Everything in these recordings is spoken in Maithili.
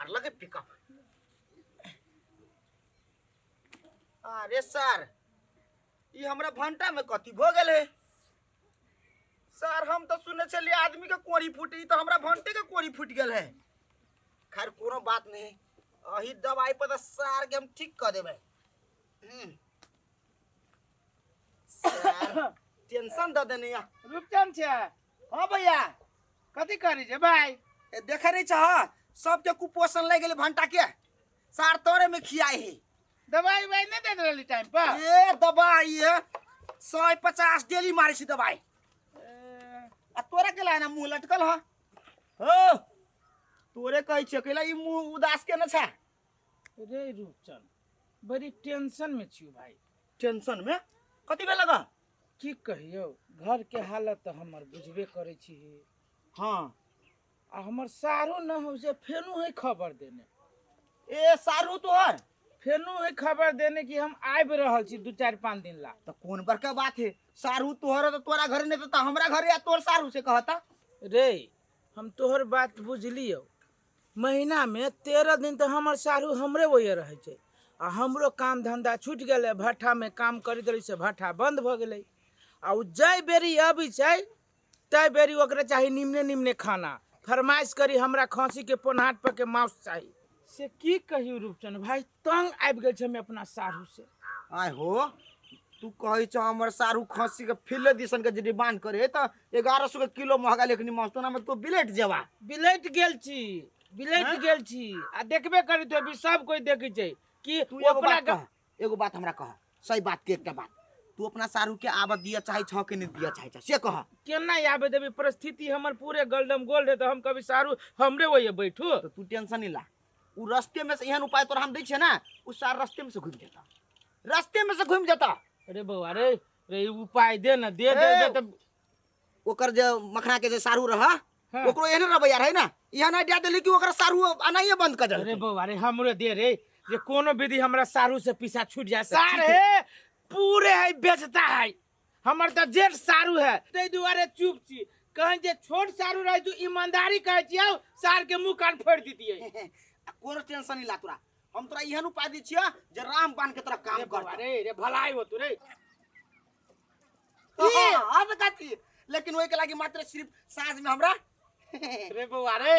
मारलक पिकअप। अरे सर, ई हमरा भंटा में कथी भऽ गेल है सर? हम तऽ सुनने छलियै आदमी के कोरी फूटी, तऽ हमरा भंटे के कोरी फूटि गेल है। खैर कोनो बात नहीं, अही दवाई पर तऽ सार के हम ठीक कऽ देबै। सर टेंशन दऽ देने या। रूपचंद छै? हाँ भैया। कथी करी छै भाई? ए, देखे नहीं छह सबके कुपोषण लागि गेलै भंटा के, सार तोरे में खियाई है। दवाई उवाई नहीं दे रहली टाइम पर? ए दवाई है 150 डेली मारे छी दवाई। आ तोरा के लाना मुंह लटकल ह? हो तोरे कहै छियो कैला ई मुंह उदास के न छा? रे रूपचंद, बड़ी टेंशन में छियो भाई। टेंशन में कथी भेल लगा? की कहियो, घर के हालत तऽ हमर बुझबे करै छी। हाँ। आ हमर सारू न हो से फेनु है खबर देने। ए सारू तोहर? फेनु है खबर देने कि हम आबि रहल छी 2-4-5 दिन ला। तो कोन बड़का बात है, सारू तोहर तो तोरा घर नहीं तो हमरा घर या तोहर सारू से कहता। रे हम तोहर बात बुझलियो, महीना में 13 दिन तो हमर सारू हमरे ओये रहै छै आ हमरो काम धंधा छूटि गेलै, भट्ठा में काम करैत रही से भट्ठा बंद भऽ गेलै। आ ओ जाहि बेरी अबै छै तै बेरी ओकरा चाही निमने निमने खाना, फरमाइश करी हमरा खसी के पोनहाट पर के मांस चाही। से की कहियो रूपचंद भाई, तंग आबि गेल छै हम अपना साढ़ू से। आय हो, तू कहै छ हमर सारू खसी के फिले दिसन के जे डिमांड करे त 1100 के किलो महगा लेखनी मांस, तो में तू बिलेट जेवा। बिलट गेल छी, बिलट हैं? गेल छी। आ देखबे करी तो अभी सब कोई देखै छै कि तू एगो अपना बात कह, एगो बात हमरा कह, सही बात के एकटा बात, तू अपना सारू के आबत दिया चाहे छ के नहीं दिया चाहे छ से कह। केना आबे देबी, परिस्थिति हमर पूरे गलडम गोल रहे तो हम कभी सारू हमरे वही बैठू। तो तू टेंशन नहीं ला, उ रास्ते में से एहन उपाय तोरा हम दै छियै ना, उ सार रास्ते में से घूम जेता, रास्ते में से घूम जेता। अरे बौआ रे, रे उपाय दे ना, दे दे, ए, दे त ओकर जे मखना के जे सारू रह, हाँ। ओकरो एहन रवैया रहे ना, इहाँ ना दे देली कि ओकरा सारू अनाइए बंद कर अरे देलकै। बौआ रे हमरो दे रे, जे कोनो विधि हमरा सारू से पीछा छूट जाए। सार ठीक है। है पूरे है बेचता है, हमर तऽ जेठ सारू है ताहि दुआरे चुप छी, कहीं जे छोट सारू रहे तू ईमानदारी कहै छी आउ सार के मुंह कान फोड़ दितियै। आ कोनो टेंशन नहीं ला तोरा, हम तोरा एहन उपाय दै छियै जे राम बाण के तोरा काम अरे बौआ करतौ। रे, रे भलाई हो तू रे। हाँ, हाँ, तऽ काची, लेकिन ओहि के लागी मात्र सिर्फ साँझ में हमरा। रे बौआ रे,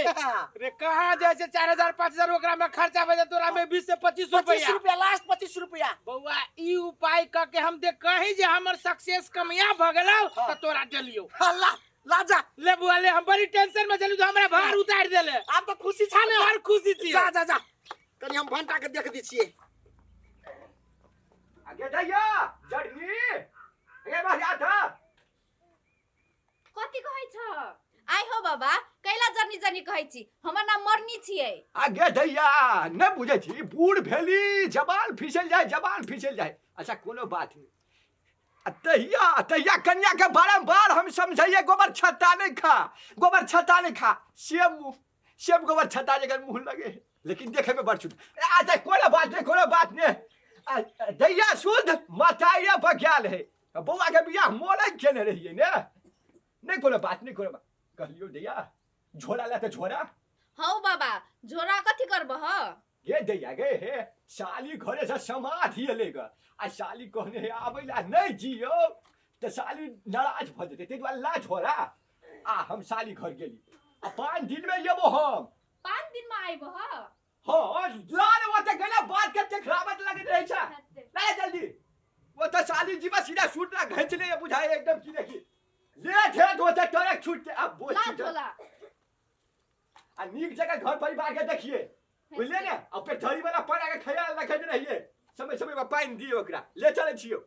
रे कहाँ जाइ छै 4000 5000 ओकरा में खर्चा भऽ जाय, तोरा में 20 से 25 25 रुपया। रुपया लास्ट 25 रुपया। बौआ ई उपाय क के हम देख कहीं जे हमर सक्सेस कामयाब भऽ गेलौ हाँ। तऽ तोरा देलियौ। हाँ, ला ला जा। ले बौआ ले, हम बड़ी टेंशन में छलु, हमरा भार उतारि देले। आब तऽ खुशी छा ने? बड़ खुशी छी। जा जा जा, कनी हम भंटा के देख दै छियै। आगे जाइया जड़नी ए बढ़िया था। कथी कहै छ? आइ हो बाबा, कैला जनी जनी कहै छी? हमर नाम मरनी छियै। आगे दैया नहि बुझै छी, बूढ़ भेली जबान फिसल जाय, जबान फिसल जाय। अच्छा कोनो बात नहि। आ तहिया तहिया कन्या के बारम्बार हम समझैये गोबर छत्ता नहीं खा, गोबर छत्ता नहीं खा, सेम मुँह सेम गोबर छत्ता जकर मुँह लगे, लेकिन देखे में बड़ सुंदर। अच्छा कोनो बात नहीं, कोनो बात नहीं। दैया शुद्ध मताइया बग्याल है, बौआ के बियाह मोरै केने रहियै ने। नहीं कोनो बात नहीं, कोनो बात कहलियो दैया झोरा ला तऽ झोरा। हौ बाबा, झोरा कथी करबह? गे दैया गे, हे साली घरे से समाधि एलै ग, आ साली कहने हे आबै ला नहीं जियौ तऽ साली नाराज भऽ जेतै, ताहि दुआरे ला झोरा। आ हम साली घर गेली आ 5 दिन में एबो हम। 5 दिन में आइबह? हाँ, ला रे, ओतऽ गेला बात के देखराबत लगैत रहै छै, ला जल्दी। ओतऽ साली जीवा सीधा सूट ला घैंच ले बुझाय एकदम की देखी लेट हेत ओतऽ टरक छूटते अब बोझ ला छूटत। झोला। आ नीक जगह घर परिवार के देखिए बुझलिए ने, आ फेर धरी वाला पाना के ख्याल रखैत रहिए, समय समय पर पानि दियौ ओकरा। ले चलै छियौ।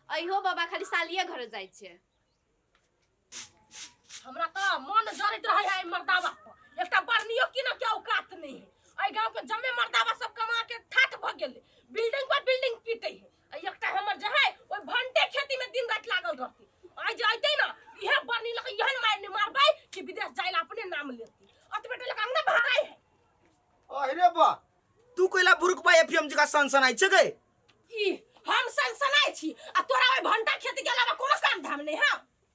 अइहो बाबा खाली सालिये घर जाइ छै। हमरा तऽ मन जरैत रहे है मर्दावा पर, एकटा बरनियो की न के औकात नहीं है। एहि गांव के जमे मर्दावा सब कमा के ठाठ भ गेलै, बिल्डिंग पर बिल्डिंग पीटे है, आ एकटा हमर जे है ओहि भंटे खेती में दिन रात लागल रहती। आइ जे अइतै ना इहे बरनी लके एहन मार ने मारबै कि विदेश जाय ला अपने नाम लेती, अतबे टा लके अंगना भागै है। अरे बा, तू कोइला बुरुक बा एफएम जका सनसनाइ छै गे? ई हम सनसनाइ छी आ तोरा ओहि भंटा खेती के अलावा कोनो काम धाम नहीं है?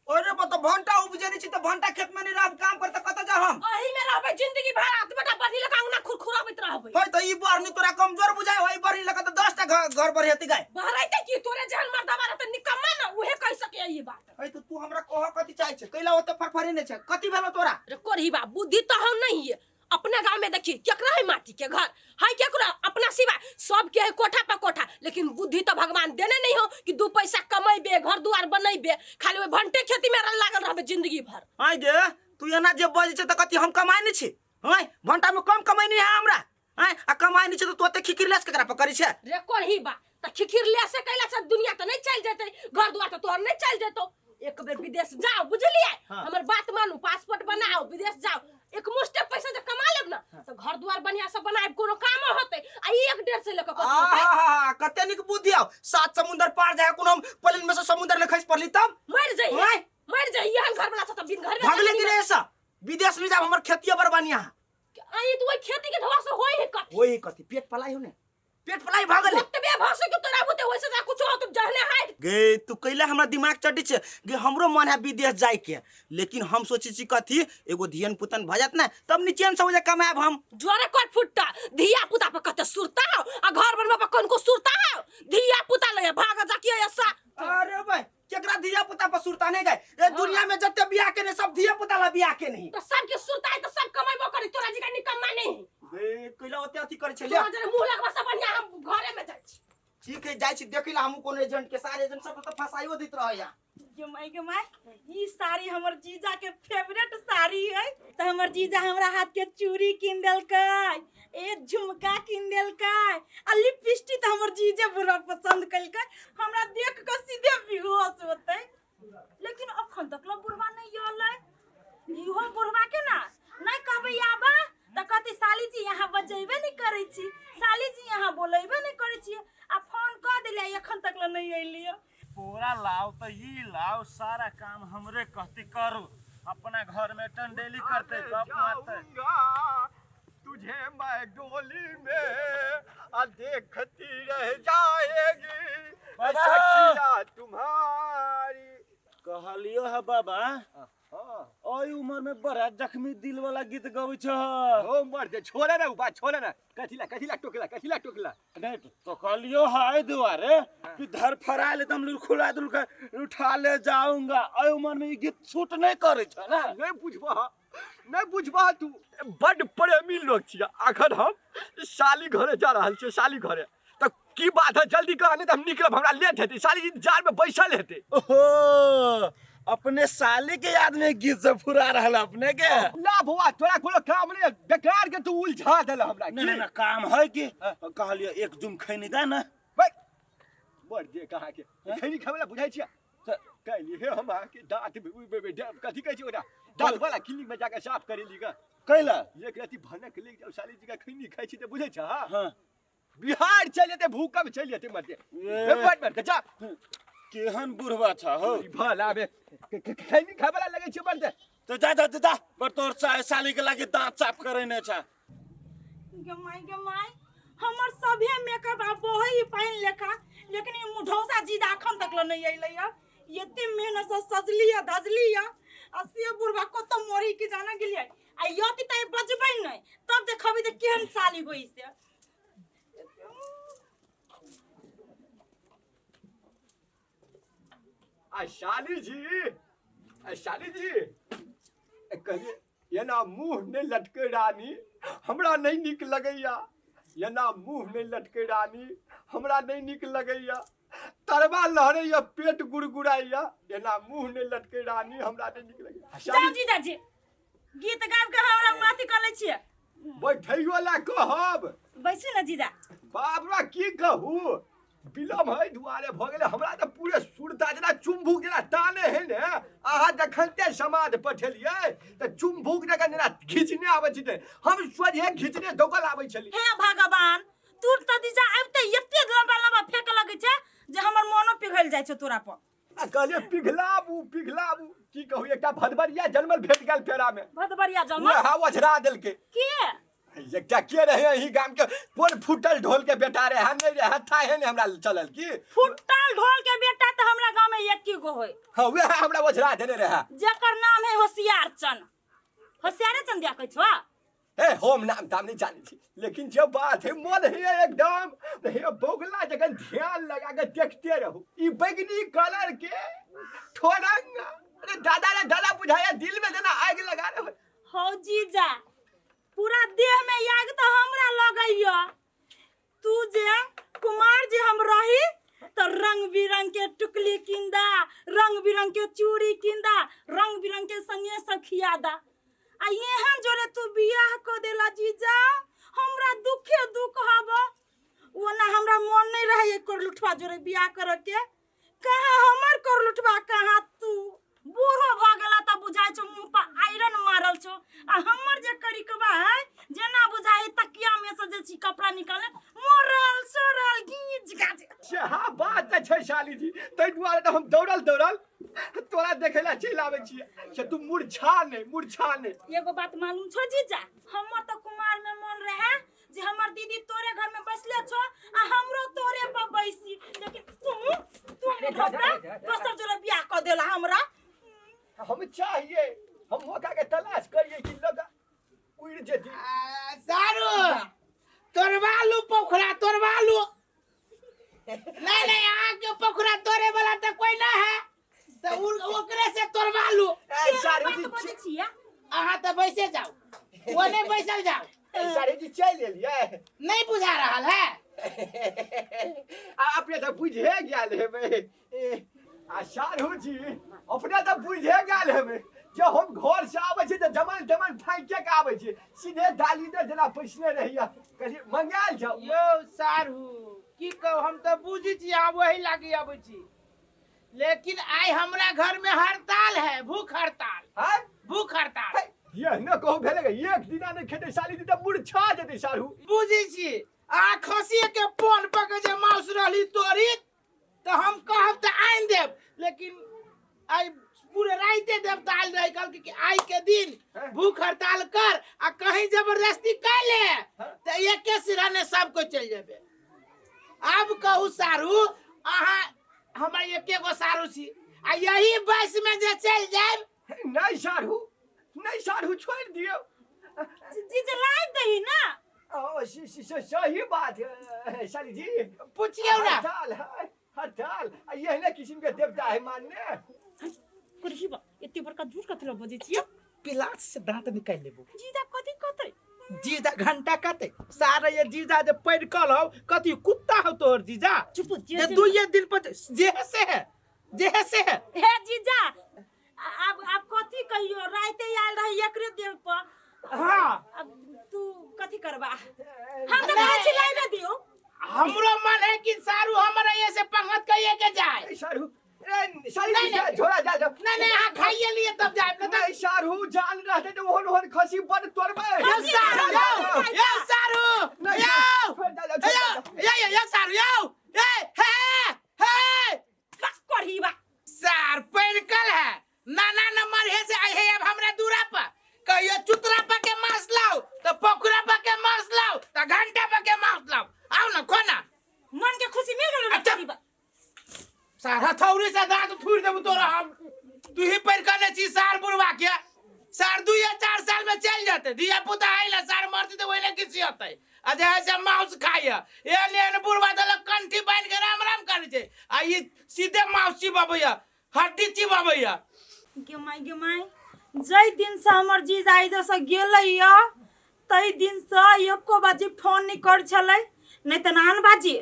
अरे बा, तो भंटा उपजे नहीं छी तो भंटा खेत में नहीं रहब काम करते कतऽ जा हम? एही में रहबै रहबै जिंदगी भर आत्मा बरनी लगा अंगना खुरखुराबैत रहबै। होय त ई बरनी तोरा कमजोर बुझाय होय, बरनी लगा त 10 टा घर बढ़ेती गाय। बहराइते की तोरे जहन मर्दावा रहते निकम्मा ना उहे कह सके ई बात। है त तू हमरा कह कथी चाहै छै? कैला ओते फरफरी नै छै? कथी भेलो तोरा? रे कोरही बा बुद्धि तो हम नहीं है। अपना गांव में देखी केकरा है माटी के घर है, केकरा अपना सिवा सबके है कोठा पर कोठा, लेकिन बुद्धि तो भगवान देने नहीं हो कि दू पैसा कमेबे घर दुआर बनेबे, खाली ओहि भंटे खेती में लागल रहबे जिंदगी भर। आय गे तू एना जे बजै छै त कथी हम कमाइ नै छी? आय भंटा में कम कमाइ नै है हमरा? आय आ कमाइ नै छै त तू ओते खिखिर लेस केकरा पर करै छै? रे कोरही बा त खिखिर ले से कैला से दुनिया त नहीं चल जेतै, घर दुआर त तोहर नहीं चल जेतौ। एक बेर विदेश जाओ बुझलिए, हमर बात मानू, पासपोर्ट बनाओ विदेश जाओ, एक मुश्ते पैसा जे कमा लेब ना तो घर दुआर बढ़िया से बनाएब, कोनो काम होते आ ई एक डेढ़ से लेके कथी होतै? आहा, कते नीक बुद्धि आउ, सात समुंदर पार जाए कोनो हम प्लेन में से समुंदर में खसि पड़ली तब मर जाइए, आँय? मर जाइए, एहन घर वाला से त बिन घर में भगले कि नहीं ऐसा विदेश में जाब हमर खेतिए बड़ बढ़िया है। आई तो वही खेती के ढवा से होई है कथी? होई है कथी? पेट पलाई हो ने, पेट पलाई भऽ गेलै। ओतबे भऽ सके तोरा बुते ओइसे जा कुछ हो तो जहने हाइट गे तू कैला हमरा दिमाग चटी छै गे, हमरो मन है विदेश जाय के, लेकिन हम सोचै छी कथी एगो धियन पुतन भऽ जात ने तब निचेन से हो कमाएब हम। जोरे कोट फुट्टा धिया पुता पर कते सुरता हो आ घर बनबा पर कोन को सुरता हो, धिया पुता ले भाग जा के ऐसा। अरे भाई केकरा धिया पुता पर सुरता नहीं गए? ए दुनिया में जते बियाह के नहीं सब धिया पुता ला बियाह के नहीं। तो सबके सुरता है तो सब कमाइबो करी, तोरा जी का निकम्मा नहीं। बे कैला ओते अथी करे छे तोरा जरे मुंह लगबा सब बढ़िया हम घरे में जाइ छी। ठीक है जाइ छी देखिला हमहू कोनो एजेंट के, सारे एजेंट सब त फसाइयो दैत रहैया। गे माय गे माय, ई साड़ी हमर जीजा के फेवरेट साड़ी है, त हमर जीजा हमरा हाथ के चूड़ी कीन देलकै, ए झुमका कीन देलकै, आ लिपस्टिक त हमर जीजे बुढ़वा पसंद कलकै, हमरा देख के सीधे बेहोश होतै। लेकिन अखन तक ल बुढ़वा नहीं अलै, इहो बुढ़वा के ना नहीं कहबै आबा त कहतै साली जी यहाँ बजेबे नहीं करै छी, साली जी यहाँ बोलेबे नहीं करै छी, आ फोन कऽ देलियै एखन तक ल नहीं अयलियै। पोरा लाओ तो ई लाओ, सारा काम हमरे कहती करू, अपना घर में टंडेली करते गप मारते। जाऊंगा तुझे मैं डोली में आ देखती रह जाएगी बाबा। सखिया तुम्हारी। कहलियो है बाबा, हाँ। ओई उम्र में बड़ा जख्मी दिल वाला गीत गबै छ। हो मर दे, छोड़े ना उ बात, छोड़े ना, कथिला कथिला टोकला, कथिला टोकला। नहीं तो कहलियो है दुआरे कि धर फरा ले एकदम लुरखुला दुल के उठा ले जाऊंगा, ओई उम्र में ई गीत सूट नहीं करे छ ना। नहीं बुझबा, नहीं बुझबा तू, बड प्रेमी लोग छियै। अखन हम साली घरे जा रहल छियै, साली घरे त की बात है जल्दी कह, नहीं त हम निकलब, हमरा लेट हेतै, साली इंतजार में बैसल हेतै। ओहो अपने साली के याद में गीत सब फुरा रहल अपने के। ना बौआ तोरा कोनो काम नहीं, बेकार के तू उलझा देल हमरा। नहीं, नहीं, नहीं, काम है कि कहलियो एक जुम खैनी दे ना। भाई बड़ दे कहाँ के खैनी खावे ला बुझाइ छियै। कहलिए हे हम अहाँ के दांत में उइ बे बे कथी कहै छै ओकरा, दांत वाला क्लिनिक में जाके साफ करे ली गा। कैला? एक राति भनक ले जाओ साली जी का खैनी खाइ छी त बुझै छ? हां। हां। बिहार चल जेतै, भूकंप चल जेतै मरते। ए। ए, बड़ बड़ के जा। केहन बुढ़वा छ हो? ई भला बे, खैनी खाय वाला लगै छै बड़। तो जा जा जा, पर तोर साली के लागे दांत साफ करे ने छ। गे माय गे माय, हमर सभे मेकअप आ बहै पानि लेखा, लेकिन ई मुढौसा जीजा अखन तक ल नहीं अयलै ह। एते मेहनत से सजली ह धजली ह, आ से बुढ़वा कतौ मरी के जाना गेलियै, आ यति त बजबै नै तब देखबै जे केहन साली होई से। आ साली जी, आ साली जी, ए कहलिए एना मुँह नहि लटकै रानी, हमरा नहि नीक लगैया, एना मुँह नहि लटकै रानी, हमरा नहि नीक लगैया, तरवा लहरैया पेट गुड़गुड़ाइया, एना मुँह नहि लटकै रानी, हमरा नहि नीक लगैया। जाउ साली जीजाजी, गीत गाबि के हमरा माथी कऽ लै छियै। बैठैयो ला कहब। बैसू ने जीजा। बाप रे की कहू, विलम्ब है दुआरे भऽ गेलै हमरा तऽ पूरे सुरता जेना चुम्बुक जेना ताने है ने। अहाँ जखनते समाद पठेलियै तऽ चुम्बुक जकाँ जेना घिचने आबै छी हम सोझे घिचने दौगल आबै छली। हे भगवान, तू तऽ जीजा आबिते एते लम्बा लम्बा फेक लगै छै जे हमर मोनो पिघलि जाइ छै तोरा पर। आ कहलियै पिघलाबू पिघलाबू, की कहू एकटा भदबरिया जनमल भेट गेल फेरा में। भदबरिया जनमल? वएह ओझरा देलकै। के? एकटा के रहे एही गाम के, कोन फूटल ढोल के बेटा रहे, हम नहीं रहे, थाहे नहीं हमरा चलल की। फूटल ढोल के बेटा तऽ हमरा गांव में एक गो होय। हाँ, वएह हमरा ओझरा देने रहे। जेकर नाम है होशियार चंद। होशियारे चंद दिया कहै छौ? हे हम नाम ताम नहीं जानै छी, लेकिन जे बात है मन है एकदम हे बौगला जखन ध्यान लगा के देखते रहू। ई बैगनी कलर के ठोरंग, अरे दादा रे दादा, बुझाया दिल में जेना आगि लगा रहे। हौ जीजा, पूरा देह में आगि तो हमरा लगैया। तू जे कुमार जे हम रही तो रंग बिरंग के टुकली किंदा, रंग बिरंग के चूड़ी किंदा, रंग बिरंग के संगे सब खियादा। आ एहन जोरे तू बियाह क देला जीजा, हमरा दुखे दुख हब। ओना हमरा मन नहीं रहे कर लुठवा जोरे बियाह करे के। कहाँ हमर कर लुठवा, कहाँ तू बूढ़ो भ गेला त बुझाइ छौ मुँह पर आयरन मारल छौ। आ हमर जे करिकबा है जेना बुझाइ तकिया में से जे छी कपड़ा निकाले मोरल सोरल गीज गाज। सएह बात तऽ छै साली जी, ताहि दुआरे तऽ हम दौड़ल दौड़ल तोरा देखै लए चलि आबै छियै से तू मुरझा नहि, मुरझा नहि। एगो बात मालूम छौ जीजा, हमर तऽ कुमार में मन रहे जे हमर दीदी तोरे घर में बैसले छौ आ हमरो तोरे पर बैसी, लेकिन तू तू मुठौता दोसर जोरे बियाह क देला हमरा। हम चाहिए हम मौका के तलाश करिए कि लगा उड़ जेती। सारू तोड़वा लू पोखरा, तोड़वा लू। नहीं नहीं, अहाँ के पोखरा तोड़े वाला तो कोई ना है, तो ओकरे से तोड़वा लू। ए, सारू जी, बात बजै छियै? अहाँ तो बैसे जाओ, वो नहीं बैसल जाओ। ए, सारू जी चलि एलियै? नहीं बुझा रहा है। आ अपने तऽ बुझे गेल हेबै। ए, आ सारू जी अपने तऽ बुझे गेल हेबै जे हम घर से आबै छी तऽ जमन तमन फाँके के आबै छी, सीधे दाली दे जेना पैसने रहैया, कही मंगायल जाउ। यौ सारू की कहू, हम तऽ बुझै छी अहाँ वही लागी आबै छी, लेकिन आइ हमरा घर में हड़ताल है, भूख हड़ताल। हैं? भूख हड़ताल। हे, यह न कहू भेलै गे, एक दिना नहि खेतै साली तऽ मुरझा जेतै सारू। बुझै छी अहाँ खसी के पोन पके जे माउस रहली तोरी, तऽ हम कहब तऽ आनि देब, लेकिन आइ पूरे राइते देवता आयल रहे, कहलकै कि आइ के दिन भूख हड़ताल कर आ कहीं जबरदस्ती कर ले तऽ एके सिरहाने सब कोइ चलि जेबे। आब कहू सारू, अहाँ हमरा एके गो सारू छी आ यही बस में जे चलि जायब। नहीं सारू, नहीं सारू, छोड़ दियौ। जीजा लाइव दही ना। ओ, सही बात है साली जी। पूछियौ ना। हड़ताल है, हड़ताल। आ यही किस्म के देवता है मानने। कुर्सी बा एते बड़का झूठ कथि ल बजै छियै? पिलास से दांत निकालि लेबो। जीजा कथि कहतै? जीजा घंटा कते सारा ये जीजा जे पढ़ कल हौ, कथि कुत्ता हौ तोहर जीजा? चुप, जे जे दुइये दिन पर जे से है, जे से है। हे जीजा, आब कथि कहियो, राते आयल रही एकरे देह पर। हाँ। अब तू कथि करबा? हम तऽ कहै छी लाइने दियौ। हमरो मन है कि सारू हमरा ये से पंगत कहिए के जाए। ए, सारू, ए, सारू, नहीं, नहीं। झोला जा, जा। नहीं, नहीं, हाँ, खाइए लिए तब जाए, नहीं तो- नहीं, सारू, जान रहते तो ओहन ओहन खसी बड़ तोड़बे। यो सारू, यो, यो सारू, नहीं, यो। छोड़ जा, जा, छोड़ यो, जा, जा। यो, यो, यो सारू, यो। ए, हे, हे। बस करही बा। सार पैरकल है, नाना नंबर है से आई है अब हमरा दूरा पर। कहियो चुतरा पर के मांस लाओ, तो पोखरा पर के मांस लाओ, तो घंटा पर के मांस लाओ। आओ ना, खो ना। मन के खुशी मिल गेल ना। अच्छा। करही बा। सार हथौड़ी से दांत फूट देबू तोरा हम। तू ही पैर करने छी सार बुढ़वा के। सार 2 या 4 साल में चल जाते, धिया पुता आइल सार मरती तो वही किसी होते। आ जे है से मांस खाइए, एहन एहन बुढ़वा देलक कंठी बान्हि के राम राम करै छै, आ ई सीधे मांस चिबाबैया, हड्डी चिबाबैया। गे माय, गे माय, जै दिन से हमर जीजा एहिजा से गेलै तै दिन से एको बाजी फोन नहि करै छलै, नहि तऽ 9 बाजी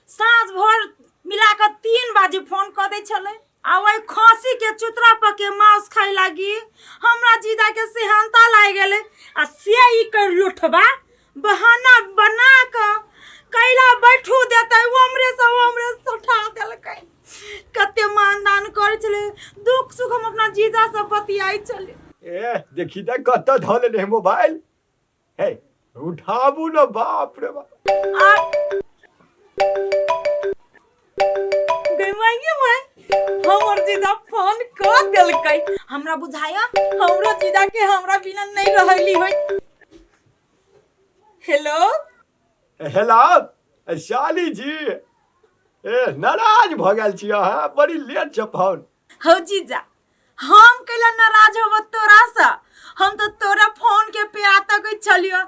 साँझ भोर मिला कऽ 3 बाजी फोन कऽ दै छलै। आ ओहि खसी के चुतरा पर के मांस खाइ लागी हमरा जीजा के सेहनता लागि गेलै, आ से ई कर लुठबा बहाना बना कऽ कैला बैठू देतै, ओमरे से ओमरे सठा देलकै। कते मानदान करै छलै, दुख सुख हम अपना जीजा से बतियाइ छलै। ए देखी तऽ कतऽ धऽ लेने है मोबाइल। हे उठाबू न, बाप रे बाप। गे माय, गे माय, हमर जीजा फोन कऽ देलकै। हमरा बुझाया हमरो जीजा के हमरा बिना नहीं रहली होय। हेलो। हेलो साली जी, ए नाराज भऽ गेल छी अहाँ, बड़ी लेट छै फोन। हौ जीजा, हम कैला नाराज होब तोरा से? हम तो तोरा फोन के पे तकै छलियो,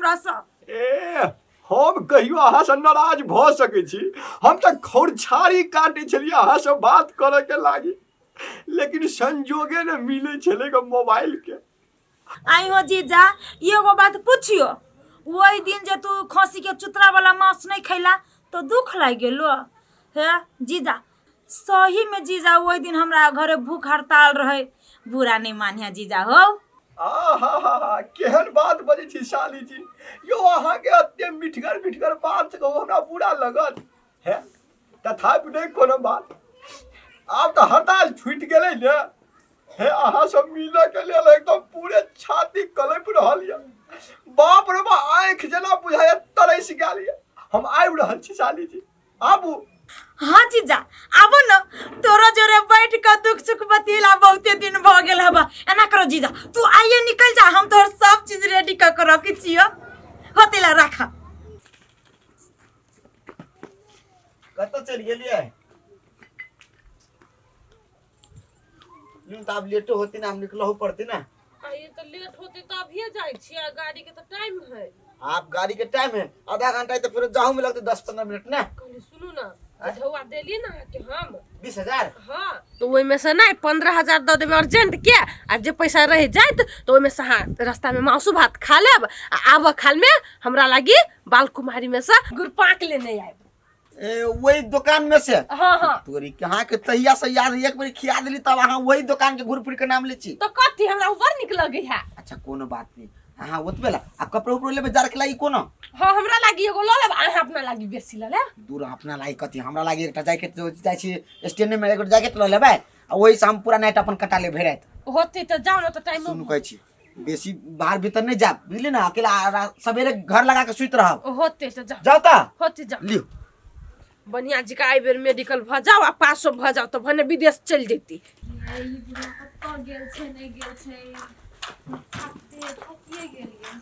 हमरा से। ए, हम कहियो अहाँसँ नाराज भऽ सकै छी? हम तऽ खौरछाड़ी काटै छलियै अहाँसँ बात करऽ के लागी, लेकिन संजोगे ने मिलै छलै ग मोबाइल के। आई हो जीजा, एगो बात पूछियो, ओहि दिन जे तू खसी के चुतरा वाला मांस नहीं खैला तो दुख लागि गेलो हे जीजा? सही में जीजा ओहि दिन हमरा घरे भूख हड़ताल रहे, बुरा नहीं मानिया जीजा हो। आहा, केहन बात बजै छी साली जी यौ, अहाँके एते मिठगर मिठगर बात कहू हमरा बुरा लगत हे? तथापि नहि कोनो बात, आब तऽ हड़ताल छूटि गेलै ने। हे, अहाँ सब मिलऽ के लेल एकदम पूरे छाती कलपि रहल यऽ, बाप रे बा, आँखि जेना बुझाइया तरसि गेल यऽ। हम आबि रहल छी साली जी, आबू। हाँ जीजा, आबो न, तोरा जोरे बैठ के दुख सुख बतियला बहुते दिन भ गेल हबा। एना करो जीजा, तू आइए निकल जा, हम तोहर सब चीज रेडी क के रखी छियो। होतेला राख। कतऽ चलि गेलियै? तऽ आब लेटो होती ना, हम निकलहु पड़ती ना। आ ये तो लेट होते तो अभिये जाइ छियै, गाड़ी के तो टाइम है। आप गाड़ी के टाइम है आधा घंटा है, तो फिर जाहू में लगते 10-15 मिनट ना। कहली सुनू ना, झौआ देलियै ना अहाँके हम 20,000। हाँ, तो ओहिमे से नहि 15,000 दऽ देबै अर्जेंट के, आ जे पैसा रहि जायत तऽ ओहिमे से अहाँ रास्तामे मासु भात खा लेब, आ आबऽ खालमे हमरा लागी बाल कुमारी में से गुरपाक लेने आयब। ए, वही दुकान में से? हाँ हाँ। तोरी कहाँ के तहिया से याद एक बेर खिया देली तब अहाँ वही दुकान के घूर फिर के नाम ले छी। तो कथी, हमरा उ बड़ नीक लगै है। अच्छा कोनो बात नहीं, अहाँ ओतबे ला आ कपड़ा उपड़ो लेबे जार के लागी कोनो? हाँ, हमरा लागी एगो लऽ लेब, अहाँ अपना लागी बेसी लऽ लेब। दूर अपना लागी कथी, हमरा लागी एकटा जैकेट जाइ छी स्टैंड में, एगो जैकेट लऽ लेबै आ ओहि से हम पूरा नाइट अपन कटा लेब भरि राति। होतै तऽ जाउ ने तऽ टाइम। सुनू, कहै छी बेसी बाहर भीतर नहीं जाब, बुझली ना? अकेला सवेरे घर लगा के सुति रहब। होते तऽ जाउ। जाउ तऽ। होते जाउ। लियो। बढ़िया जी का एहि बेर मेडिकल भऽ जाउ आ पासो भऽ जाउ तऽ भने विदेश चलि जैती। कतऽ गेल छै, नहि गेल छै, थकिए गेलियै।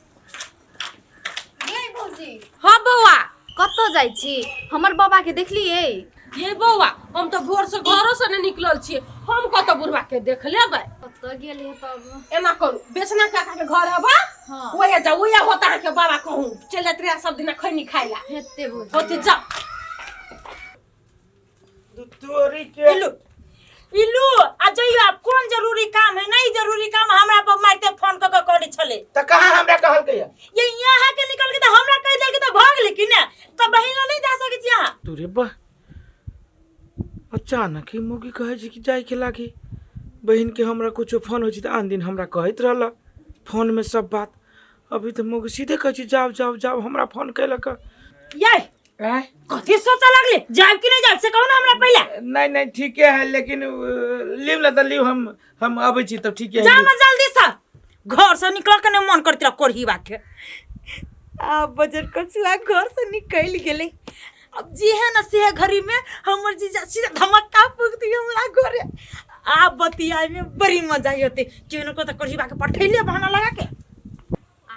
गे भौजी। हाँ बौआ। कतऽ जाइ छी? हमर बाबा के देखलियै? ये बौआ, हम तऽ भोर से घरो से नहि निकलल छियै, हम कतऽ बुढ़वा के देख लेबै? कतऽ गेल हे तब? एना करू, बेचना काका के घर हबा। हाँ। ओहे जाउ, ओहे होता अहाँके बाबा, कहूँ चलि जाइत रहे सब दिना खैनी खाइ ला। हेतै भौजी। होते जाउ। तोरी के इलू इलू आ जइयो, आब कोन जरूरी काम है? नहीं जरूरी काम हमरा पर मारते फोन क के कहने छले। तऽ कहाँ हमरा कहलकै या? ये यहाँ के निकल के तऽ हमरा कहि देलके तऽ भऽ गेलै कि ने? तऽ बहिन लग नहीं जा सकै छी अहाँ? तोरे बा, अचानक ही मौगी कहै छै कि जाय के लागी बहिन के। हमरा कुछो फोन होइ छै तऽ आन दिन हमरा कहैत रहल फोन में सब बात, अभी तऽ मौगी सीधे कहै छै जाओ जाओ जाओ, हमरा फोन कैलक। ये आँय? कथी सोचऽ लगले? जायब कि नहीं जायब से कहू ना हमरा पहिले। नहीं नहीं, ठीके है, लेकिन लिव ला तऽ लिव, हम अबै छी तब, ठीके है। जाओ ना जल्दी से, घर से निकल के नहीं मन करती रह कोरही बाके। आब बजर कछुआ घर से निकल गेलै, अब जे है ना से घड़ी में हमर जीजा सीधा धमक्का फूक दी हमरा घरे। आब बतियाए में बड़ी मजा आते, केहनो को तो कोरही बाके पठैले बहाना लगा के।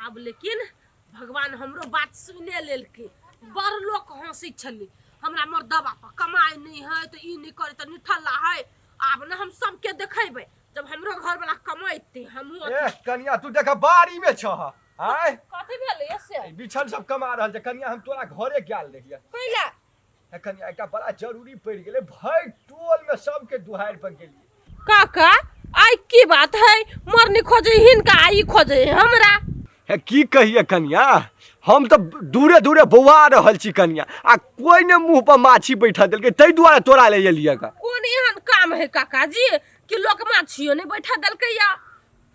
आब लेकिन भगवान हमरो बात सुने लेलकै। बड़ लोक हंसै छलै हमरा मर्दबा पर, कमाइ नहि है तऽ ई नहि करे तऽ निठल्ला है। आब ने हम सबके देखेबै, जब हमरो घरवला कमेतै हमहूँ। ए कनिया, तू देख बाड़ी में छह आय? कथी भेलै से? ई बिछल सब कमा रहल छै। कनिया, हम तोरा घरे गेल रहियै। कैला? हे कनिया, एकटा बड़ा जरूरी पड़ि गेलै, भरि टोल में सबके दुहारि पर गेलियै। काका, आइ की बात है? मरनी खोजे हिनका, ई खोजे हमरा। हे की कहिए कनिया, हम तऽ दूरे दूरे बौआ रहल छी कनिया, आ कोई ने मुंह पर माछी बैठा देलकै, ताहि दुआरे तोरा ले एलियै गा। कोन एहन काम है काका जी कि लोक माछियो नहि बैठा देलकै या?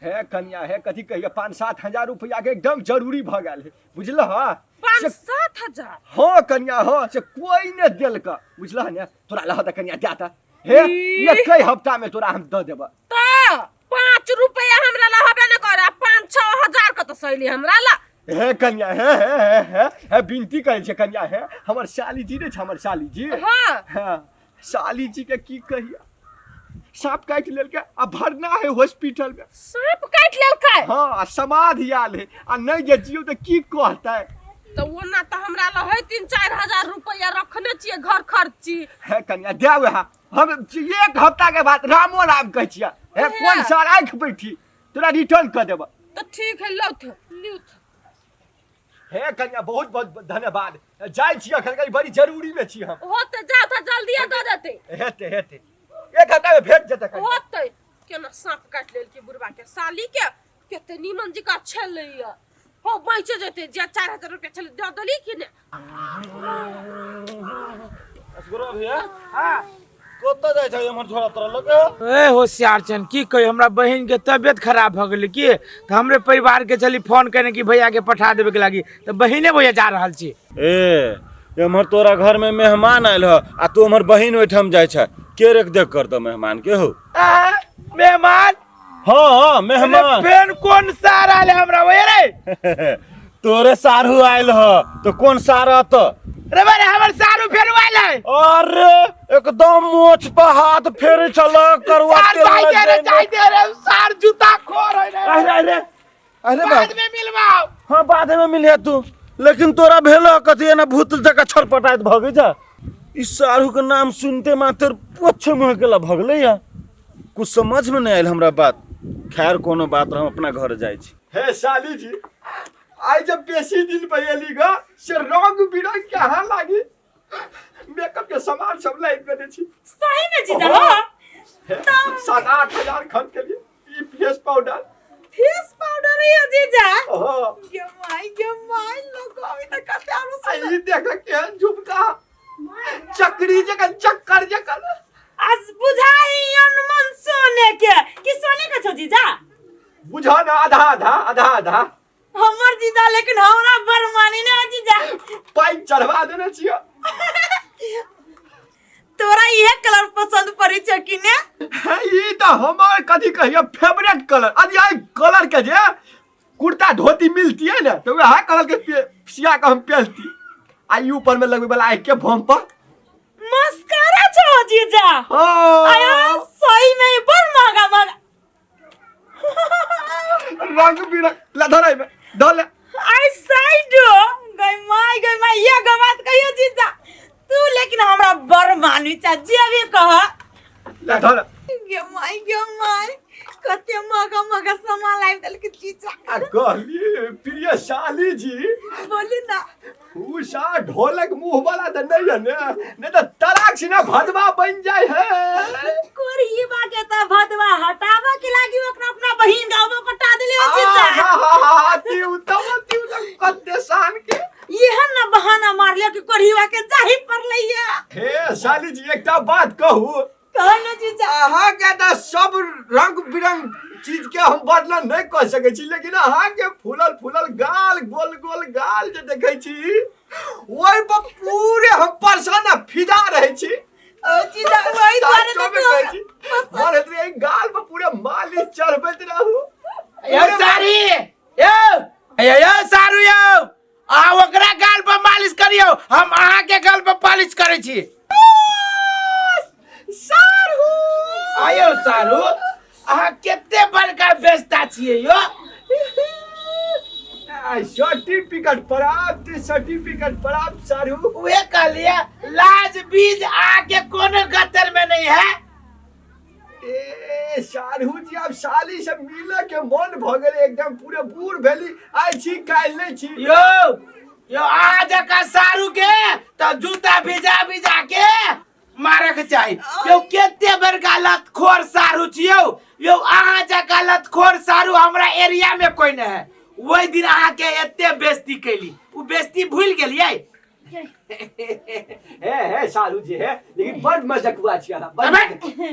हे कनिया, हे कथी कहिए, 5-7 हजार रुपया के एकदम जरूरी भऽ गेल है, बुझलह? पाँच से 7 हजार? हाँ कनिया, हाँ, से कोई ने देलक, बुझलह ने? तोरा लह तऽ कनिया दे तऽ, हे एकै हफ्ता में तोरा हम दऽ देबऽ। तऽ 5 रुपया हमरा ला हबे ने करे, 5-6 हजार के तऽ सैली हमरा ला। हे कनिया, हे हे हे हे हे विनती करै छै कनिया, हे हमर साली जी नहि छै, हमर साली जी? हाँ। हाँ, साली जी के की कहिया, सांप काटि लेलकै आ भरना है हॉस्पिटल में। सांप काटि लेलकै? हाँ, आ समाधि आयल है, आ नहि जे जियौ तऽ की कहतै? तऽ ओना तऽ हमरा लग है 3-4 हजार रुपया, रखने छियै घर खर्ची। हे कनिया, दे वएह, हम एक हफ्ता के बाद रामो राम कहै छियै, हे कोन साल आँखि बैठी तोरा रिटर्न कऽ देबऽ। तऽ ठीक है, लौथ ल्यूथ। हे कन्या, बहुत बहुत धन्यवाद। जाइ छी अखन, कनी बड़ी जरूरी में छी हम। होते, जाओ तऽ जल्दिए दऽ देतै। हेतै हेतै, एक घंटा में भेट जेतै कन्या। होते। केना साँप काटि लेलकै बुढ़बा के, साली के कते नीमन जकाँ छलैया। हो, बचि जेतै जे 4000 रुपया छलै, दऽ देली कि ने? असगरो भैया। हाँ। कतऽ जाइ छै एम्हर झोरा तोरा लऽ के? ए होशियार चन, की कही, हमरा बहिन के तबियत खराब भऽ गेलै की, तऽ हमरे परिवार के चली फोन केने कि भैया के पठा देबे के लागी, तऽ बहिने भैया जा रहल छी। ए, एम्हर तोरा घर में मेहमान आयल ह आ तू एम्हर बहिन ओहिठाम जाइ छै, के रेख देख करतौ मेहमान के हो? आ, मेहमान? हाँ, मेहमान। फेन कोन सार आयल हमरा ओए रे? तोरे सारू आयल ह तो कोन सार अत? रे बारे, हमर सारू फेर आयल है? अरे, एकदम मोछ पर हाथ फेरे छल, करुआ सार तेल जाय दे रे। लगेने। जाय दे रे सार, जूता खोर है रे। अरे अरे अरे बाद बाप में मिलवाओ। हाँ, बाद में मिलिहे तू, लेकिन तोरा भेल कथी, एना भूत जकाँ छटपटाइत भगे जा? ई सारू के नाम सुनते मात्र पोछ मुँह के भगले या कुछ समझ में नहीं आयल हमरा बात। खैर, कोनो बात, हम अपना घर जाइ छी। हे साली जी, आई जब बेसी दिन पे एली गा से रंग बिरंग के अहाँ लागी मेकअप के सामान सब लाइट देने छी। सही में जीजा हो? 7-8 हजार खर्च के लिए ई फेस पाउडर। फेस पाउडर है जीजा? हाँ। गे माई, गे माई, लोग अभी तक कते आरो। आ ई देख केहन झुमका, चक्री जकन, चक्कर जकन। आज बुझाई अनमन सोने के कि सोने के छो जीजा? बुझा ना, आधा आधा, आधा आधा। हमर जीजा लेकिन हमरा बड़ मानी ने हो जीजा। पाइप चढ़वा देने छियो। तोरा इहे कलर पसंद पड़ै छौ कि ने? हे, ई तऽ हमर कथी कहियो फेवरेट कलर। अरे, आई कलर के जे कुर्ता धोती मिलती है ने, तो वएह कलर के सिया के हम पहनती। आ ई ऊपर में लगबै वाला आँखि के भम पर। मस्कारा छौ जीजा? हाँ। आया, सही में ई बड़ महंगा महंगा। रंग बिरंग ला धर में धर ले। आई साइड, गई माई, गई माई, ये गो बात कहियो जीजा, तू लेकिन हमरा बड़ मानी चा, जे भी कह। ला धर। गे माई, गे माई, कते महंगा महंगा सामान लाबि देलकै जीजा। आ कहली प्रिय साली जी। बोली ना। उषा ढोलक मुंह वाला तऽ नहीं है ने, नहीं तऽ तराक सिना भदवा बन जाए है। कोरही के त भदवा हटाबा के लागी ओकरा अपना बहिन गाँव में पटा देले हो जीजा। अति उत्तम, अति उत्तम, कते शान के। एहन ना बहाना मारले कि कोरहीवा के जाही पड़लैया। हे साली जी, एकटा बात कहू? कहो ना जीजा। अहाँ के तऽ सब रंग बिरंग चीज के हम वर्णन नहीं कह सकै छी, लेकिन अहाँ के फूलल फूलल गाल, गोल गोल गाल जे देखै छी, ओहि पर पूरे हम परेशान आ फिदा रहै छी। ओ जीजा, वही दुआरे साचो में तऽ कहै छी, मन होइत रहै गाल पर पूरे मालिश चढ़बैत रहू। यौ सारी, यौ यौ यौ सारू यौ, आ ओकरा गाल पर मालिश करियौ, हम अहाँ के गाल पर पालिश करै छी। सारू। आयौ सारू, अहाँ कते बड़का बेचता छियै यौ? सर्टिफिकेट प्राप्त, सर्टिफिकेट प्राप्त सारू। उहे कहलिए, लाज बीज आके कोनो गतर में नहीं है। ए सारू जी, आब साली से मिले के मन भ गेलै एकदम। पूरे बूढ़ भेली, आइ छी काल्हि नहि छी। यौ यौ, आ जका सारू के त जूता भिजा भिजा के मारे के चाही यौ। केते बड़का लतखोर सारू छियौ यौ। अहाँ जका लतखोर सारू हमरा एरिया में कोई नहीं है। ओहि दिन अहाँ के एते बेइज्जती कैली, उ बेइज्जती भूल गेलियै? हे हे सारू जी, हे, लेकिन बड़ मजकुआ छी अहाँ, बड़। अबे,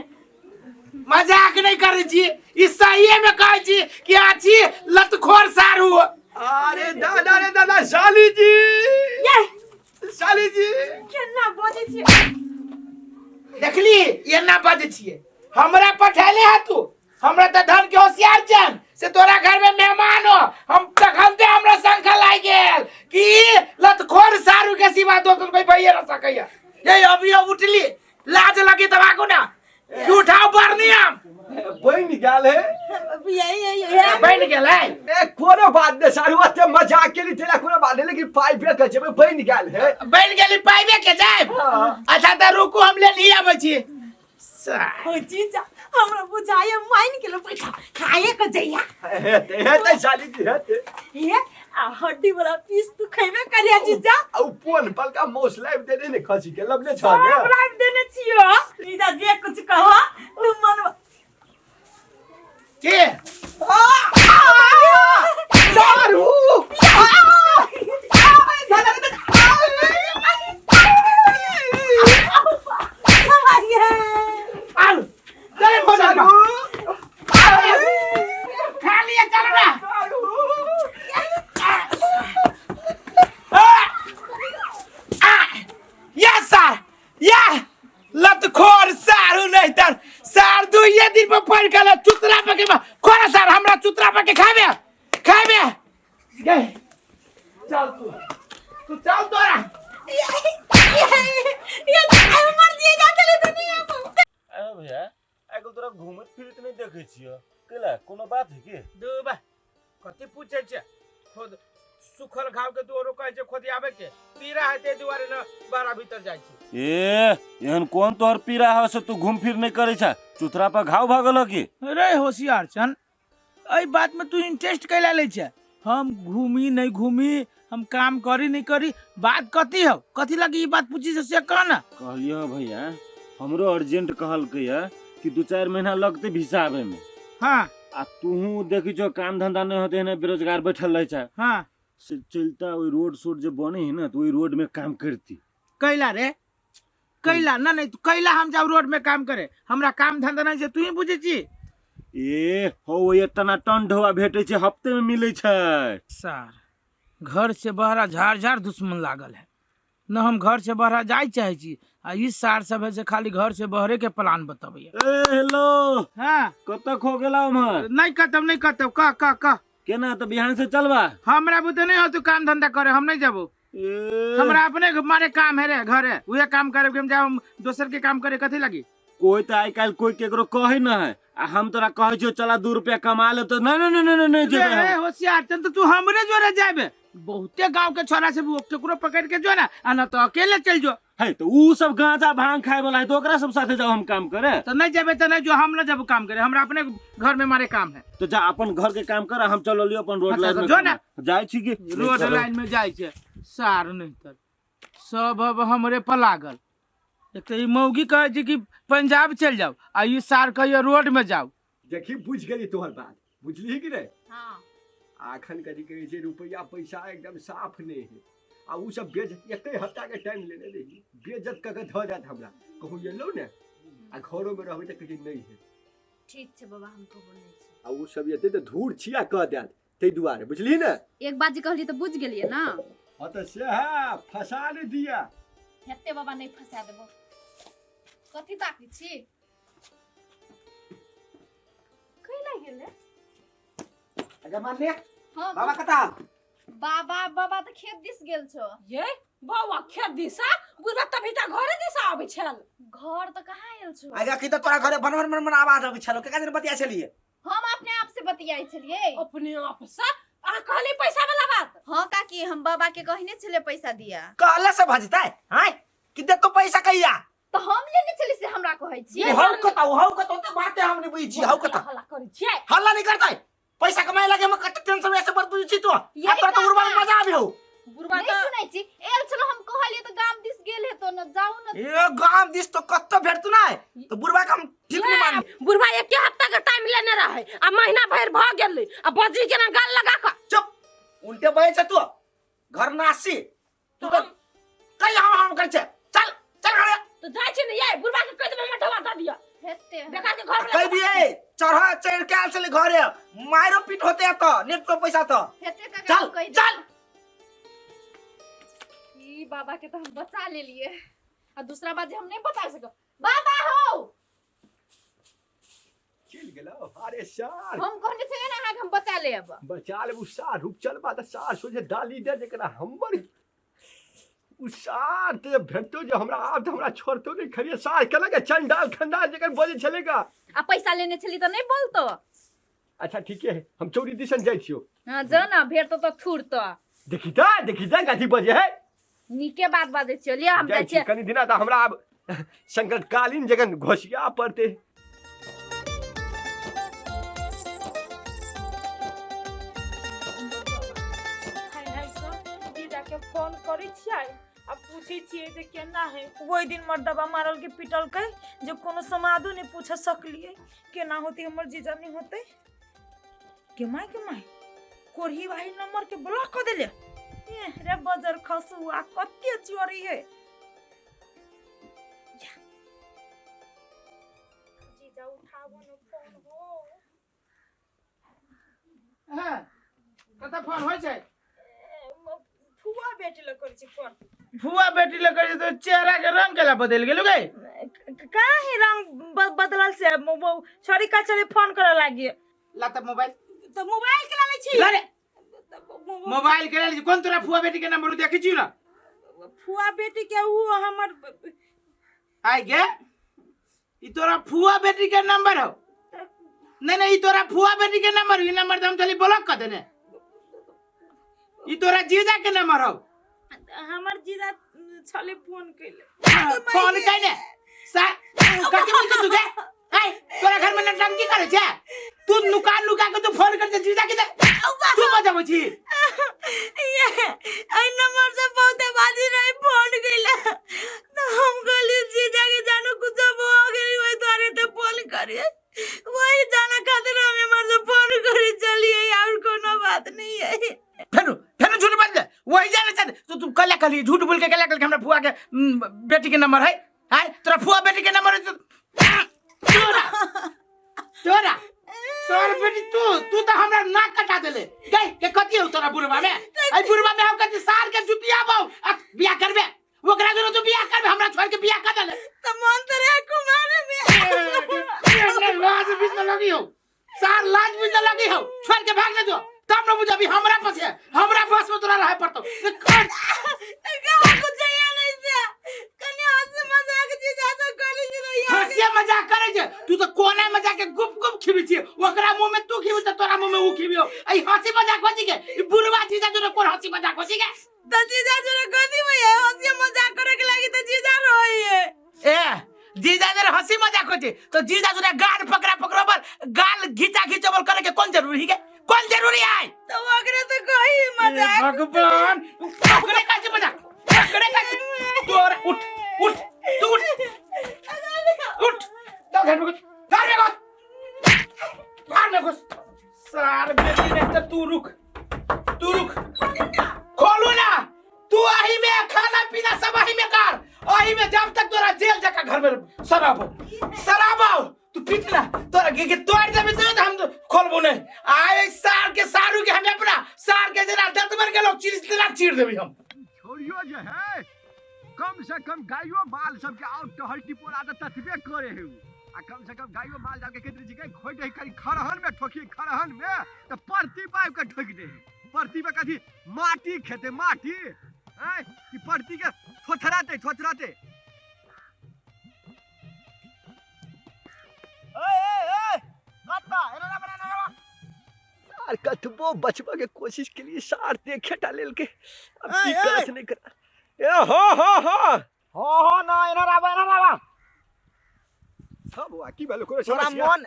मजाक नहीं करै छी, ई सहिए में कहै छी कि अहाँ छी लतखोर सारू। अरे दादा रे दादा, साली जी। ये। साली जी। केना बजै छी? देखली, एना बजै छियै? हमरा पठैले है तू, हमरा तऽ धन के होशियार छन से तोरा घर में मेहमान हो, हम तखन ते हमरा शंका लागि गेल कि लतखोर सारू के सिवा दोसर कोई भइए न सकैया। ये अभी अब उठली, लाज लगी तब ना कि उठाओ बरनी हम। बनि गेल है। यही यही यही। बनि गेलै। ए, कोनो बात नहीं सारू, एते मजाक केली तेरा कोनो बात नहीं, लेकिन पाइपे के जेबै, बनि गेल है। बनि गेली, पाइबे के जायब। हाँ। अच्छा तऽ रुकू, हम ले नहीं आबै छी। हो जीजा, हमरा बुझाइए मान गेलो, बैठा खाए के जइया। हेतै हेतै साली जी, हेतै। हे। आ हड्डी वाला पीस तू खैबे करिया जीजा। आ उ पोन पलका मौस लाइव देने ने खसी के लबने छ सब ने। लाइव देने छियो जीजा, जे कुछ कहो तू मन के सारू आउ चल भोजन पर। खा लिया, चलो ना। या सार या लतखोर सारू नहीं तर सार दुइये दिन पर पड़ गेल चुतरा पर के खोरा सार हमरा चुतरा पर के खाबे खाबे गए। चल तू तू चल तोरा। ये हमर जीजा चले दुनिया पर। अरे भैया, आइ काल्हि तोरा घूमैत फिरैत नहि देखै छियौ, कैला कोनो बात है की? दूबा कथी पूछै छै? खुद सुखल घाव के तू औरो कहै छै खोदियाबे के पीड़ा है, ताहि दुआरे न बाहर भीतर जाइ छी। ए, एहन कोन तोहर पीड़ा हो से तू घूम फिर नहि करै छ? चुतरा पर घाव भऽ गेल की? अरे होशियार छन, एहि बात में तू इंटरेस्ट कैला लै छै? हम घूमी नहीं घूमी, हम काम करी नहीं करी, बात कथी हो, कथी लगी ई बात पूछी से कह ना। कहलियो भैया, हमरो अर्जेंट कहलकै है कि 2-4 महीना लगतै भिसा आबै में। हाँ। आ तूहू देखी छो काम धंधा नहीं होते है, बेरोजगार बैठल रहे छै। हाँ। से चलता ओहि रोड सोड जे बने है ना, तो ओहि रोड में काम करती। कैला रे कैला ना नहीं कैला हम जाब रोड में काम करे, हमरा काम धंधा नहीं छै, तू ही बुझै छी। ए हो, ओहि टनाटन ढोआ भेटै छै, हफ्ते में मिलै छै। सर घर से बहरा झाड़ झाड़ दुश्मन लागल है न, हम घर से बहरा जाय चाहे छी आ ई सार सब है से खाली घर से बहरे के प्लान बतबैया। ए हेलो। हाँ। कतऽ खो गेला उम्हर? नहीं कतब नहीं कतब, कह कह कह। केना तऽ बिहान से चलबा? हमरा बुते नहीं हो तू काम धंधा करे, हम नहीं जाबो। हमरा अपने मारे काम है रे घरे, उहे काम करे के हम जाब, हम दोसर के काम करे कथी लगी? कोई तो आइ काल्हि कोई केकरो कहे न है, आ हम तोरा कहै छियौ चला 2 रुपया कमा ले, तो नहीं नहीं नहीं नहीं नहीं जेबै रे हम। होशियार चल, तो तू हमरे जोरे जाबे, बहुते गांव के छोरा से केकरो पकड़ के जो ना, आ ना तो अकेले चल जो। है तो ऊ सब गांजा भांग खाए वाला है, तो ओकरा सब साथे जाओ हम काम करे। तो नहीं जेबे तो नहीं जो, हम ना जब काम करे, हमरा अपने घर में मारे काम है। तो जा अपन घर के काम कर, हम चल लियो अपन रोड अच्छा, लाइन में जो ना। जाय छी की? रोड लाइन में जाय छै सार नहीं तर सब अब हमरे पर लागल। एक तो ई मौगी कहै छै कि पंजाब चल जाओ, आ ई सार कहैया रोड में जाओ। देखी बुझ गेली तोहर बात, बुझली कि नहीं? हाँ। आखन कथी कहै छै, रुपया पैसा एकदम साफ नहीं है, आ उ सब बेज एके हफ्ता के टाइम लेने रही, बेइज्जत कऽ के धऽ जात हमरा, कहूँ एलौ ने आ घरो में रहबै तऽ कहै छै नहीं है। ठीक छै बाबा, हम कहबो नहीं छै। आ उ सब एतै तऽ धूर छिया कऽ देत, ताहि दुआरे बुझली ने? एक बात जे कहली तऽ बुझ गेलियै ना? हाँ तऽ सएह फसा ने दिया। हेते बाबा नहीं फसा देबो। कथी ताकै छी? कैला गेलै? अच्छा मान लिया। हाँ, बाबा कता? बाबा बाबा तऽ खेत दिस गेल छौ। ये बौआ खेत दिसा? बुढ़बा तभी तऽ घरे दिसा आबै छल। घर तऽ कहाँ आयल छौ? आइ की तऽ तोरा घरे भन भन भन आवाज आबै छलौ, केकरा जने बतिया छलियै? हम अपने आप से बतियाइ छलियै। अपने आप से? अहाँ कहली पैसा वाला बात? हाँ काकी, हम बाबा के कहने छलियै पैसा दिया। कहला से भजतै? हाँ कि देतो पैसा कहिया? तऽ हम लेने छलियै से हमरा कहै छियै। हौ कतौ, हौ कतौ तऽ बाते हम नहि बुझै छियै, हौ कतौ। हल्ला करै छियै। हल्ला नहि करतै, पैसा कमाए लगे हम कते टेंशन में ऐसे बड़ बुझै छी तो। यही आ तोरा तऽ उड़बा में काका। मजा आबे हौ। बुढ़बा नहीं तऽ सुनै छी, एल छलो हम कहलियै तऽ गाम दिस गेल हेतो न, जाउ न। ए गाम दिस तो कतौ भेटतु नै, तऽ बुढ़बा के हम ठीक नहि मानब। बुढ़बा एके हफ्ता के टाइम लेने रहै, आ महीना भरि भऽ गेलै, आ बजी केना गाल लगा कऽ। चुप, उल्टे बजै छै तू, घर नासी तू तऽ कहि हम हम करै छै, चल चल घरे। तऽ जाइ छी ने यै, बुढ़बा के कहि देबै हमर ढोआ दऽ दिअ। हेते। बेकार के घर कहि दियै, चढ़ चढ़ के आयल छलै घरे, मारो पीट होते एतऽ, नेट तो पैसा तऽ। हेते काका, चल, हम कहि चल। देबै। ई बाबा के तऽ हम बचा लेलियै, आ दूसरा बात जे हम नहीं बता सकब। बाबा हो चलि गेलौ। अरे सार हम कहने छलियै ने अहाँके हम बचा लेब। बचा लेब। उ सार रुक चलबा तऽ सार सोझे डाली दे, जकरा हमर उ सार तऽ भेटतो जे हमरा आब तऽ हमरा छोड़तो नहि। खरिए सार केलक चंडाल खंडाल जकर बजै छलै गा। आ पैसा लेने छली तऽ नहीं बोलतो। अच्छा ठीके है, हम चौरी दिसन जाइ छियौ। हाँ जो ना, भेटतो तऽ थुरतो। देखी तऽ, देखी तऽ कथी बजे है। नीके बात बाजै छियौ, लिअ हम जाइ जाइ छी छियै। कनी दिना तऽ हमरा आब संकटकालीन जखन घोसिया पड़तै। फोन करै छियै आ पूछै छियै जे केना है। ओहि दिन मर्दबा मारल के पिटलकै जे कोनो समादो नहि पूछ सकलियै केना होतै हमर जीजा नहि होतै। के माय के माय कोरही वाही नंबर के ब्लॉक कऽ देले। ए रे बजर खसुआ कते चोरी है। जा। जीजा उठाबो न फोन हो। हाँ, कतऽ फोन होइ छै? फुआ बेटी लग करै छी फोन। फुआ बेटी लग करै छै तऽ चेहरा के रंग केला बदलि गेल गे? काहे रंग बदलल से छोरी का चले फोन करे लागी। ला तऽ मोबाइल। तो मोबाइल के ला लै छी। ला रे। मोबाइल के ला लै छी। कोन तोरा फुआ बेटी के नंबर देखै छी ना? फुआ बेटी के ऊ हमर आइ गे, ई तोरा फुआ बेटी के नंबर हो? नहीं नहीं, ई तोरा फुआ बेटी के नंबर, ई नंबर तो हम चली ब्लॉक कर देने। ई तोरा जीजा के नंबर हो? हमर जीजा छले फोन कैले। फोन कैले सा कथी बोलते तू गे? आइ तोरा घर में नटंकी करे छे तू? नुका नुका के तू फोन कर दे जीजा के, तू बजाबै छी? ये एहि नंबर से बहुते बाजी रहे फोन कैले तो हम कहली जीजा के जानो कुछ हो गेली वही द्वारे ते फोन करे, वही जाना खातिर हम एमहर से फोन करे चलिए, और कोनो बात नहीं है। फेनु फेनु झूठ बाज दे, वही जाने चाहते तो तू कल कहली झूठ बोल के कल कहली हमरा फुआ के बेटी के नंबर है। हाय तोरा फुआ बेटी के नंबर है तो तोरा तोरा तोर बेटी तू तू तो हमरा नाक कटा देले गई के कथी हो तोरा बुढ़वा में? आई बुढ़वा में हम कथी सार के जुतिया बाऊ आ बियाह करबे ओकरा जरो तू बियाह करबे, हमरा छोड़ के बियाह कर देले। तो मन तो रे कुमार में लाज बीच में लगी हो सार, लाज बीच में लगी हो, छोड़ के भाग ले जो तब न बुझबी हमरा पास है, हमरा पास में तोरा रहे पड़तो। कहाँ कुछ चाहिए नहीं से कनी हंसी मजाक जीजा से करी छी नहीं। हंसी मजाक करे छे तू तो कोना में जाके गुप गुप खिबी छी, ओकरा मुंह में तू खिबी त तोरा मुंह में ऊ खिबियो। आई हंसी मजाक होची के? ई बुढ़वा जीजा जोरे कोन हंसी मजाक होची के? तो जीजा जोरे कथी में है हंसी मजाक करे के लागी तो जीजा रोई है। ए जीजा जोरे हंसी मजाक होची तो जीजा जोरे गाल पकड़ा पकड़ा पर गाल घिचा घिचबल करे के कौन जरूरी है? कौन जरूरी है? तो ओकरे तो कोई मजाक। भगवान ओकरे काहे मजाक, ओकरे काहे तोरा? उठ उठ तू उठ उठ, चल घर में घुस, घर में घुस, घर में घुस सार बेटी। नहीं तो तू रुक, तू रुक, खोलू ना तू आही में खाना पीना सब आही में कर आही में, जब तक तोरा जेल जाकर घर में शराब हो शराब हो तू पीट ना तोरा के तोड़ देबे तो हम तो खोलबो नहीं। आए सार के सारू के हम अपना सार के जना दतमन के लोग चीर देना चीर देबी हम। छोड़ियो जे है कम से कम गाइयो माल सबके और टहल टिपोरा त ततबे करे है उ। आ कम से कम गाइयो माल जाके केतरी जी के खोइ दे करी खरहन में ठोकी खरहन में त परती पाइप के ठोक दे, परती पे कथी माटी खेते माटी हैं कि परती के थोथराते थोथराते। ए ए ए कत्ता एना ना बना ना सार कतबो बचबा के कोशिश के लिए सार देखे टा लेल के अब की ए, ए। करत नहीं कर। ए हो हो हो हो हो ना एना रावा एना रावा। हाँ बुआ की भेलो कोनो तोरा समस्या? मन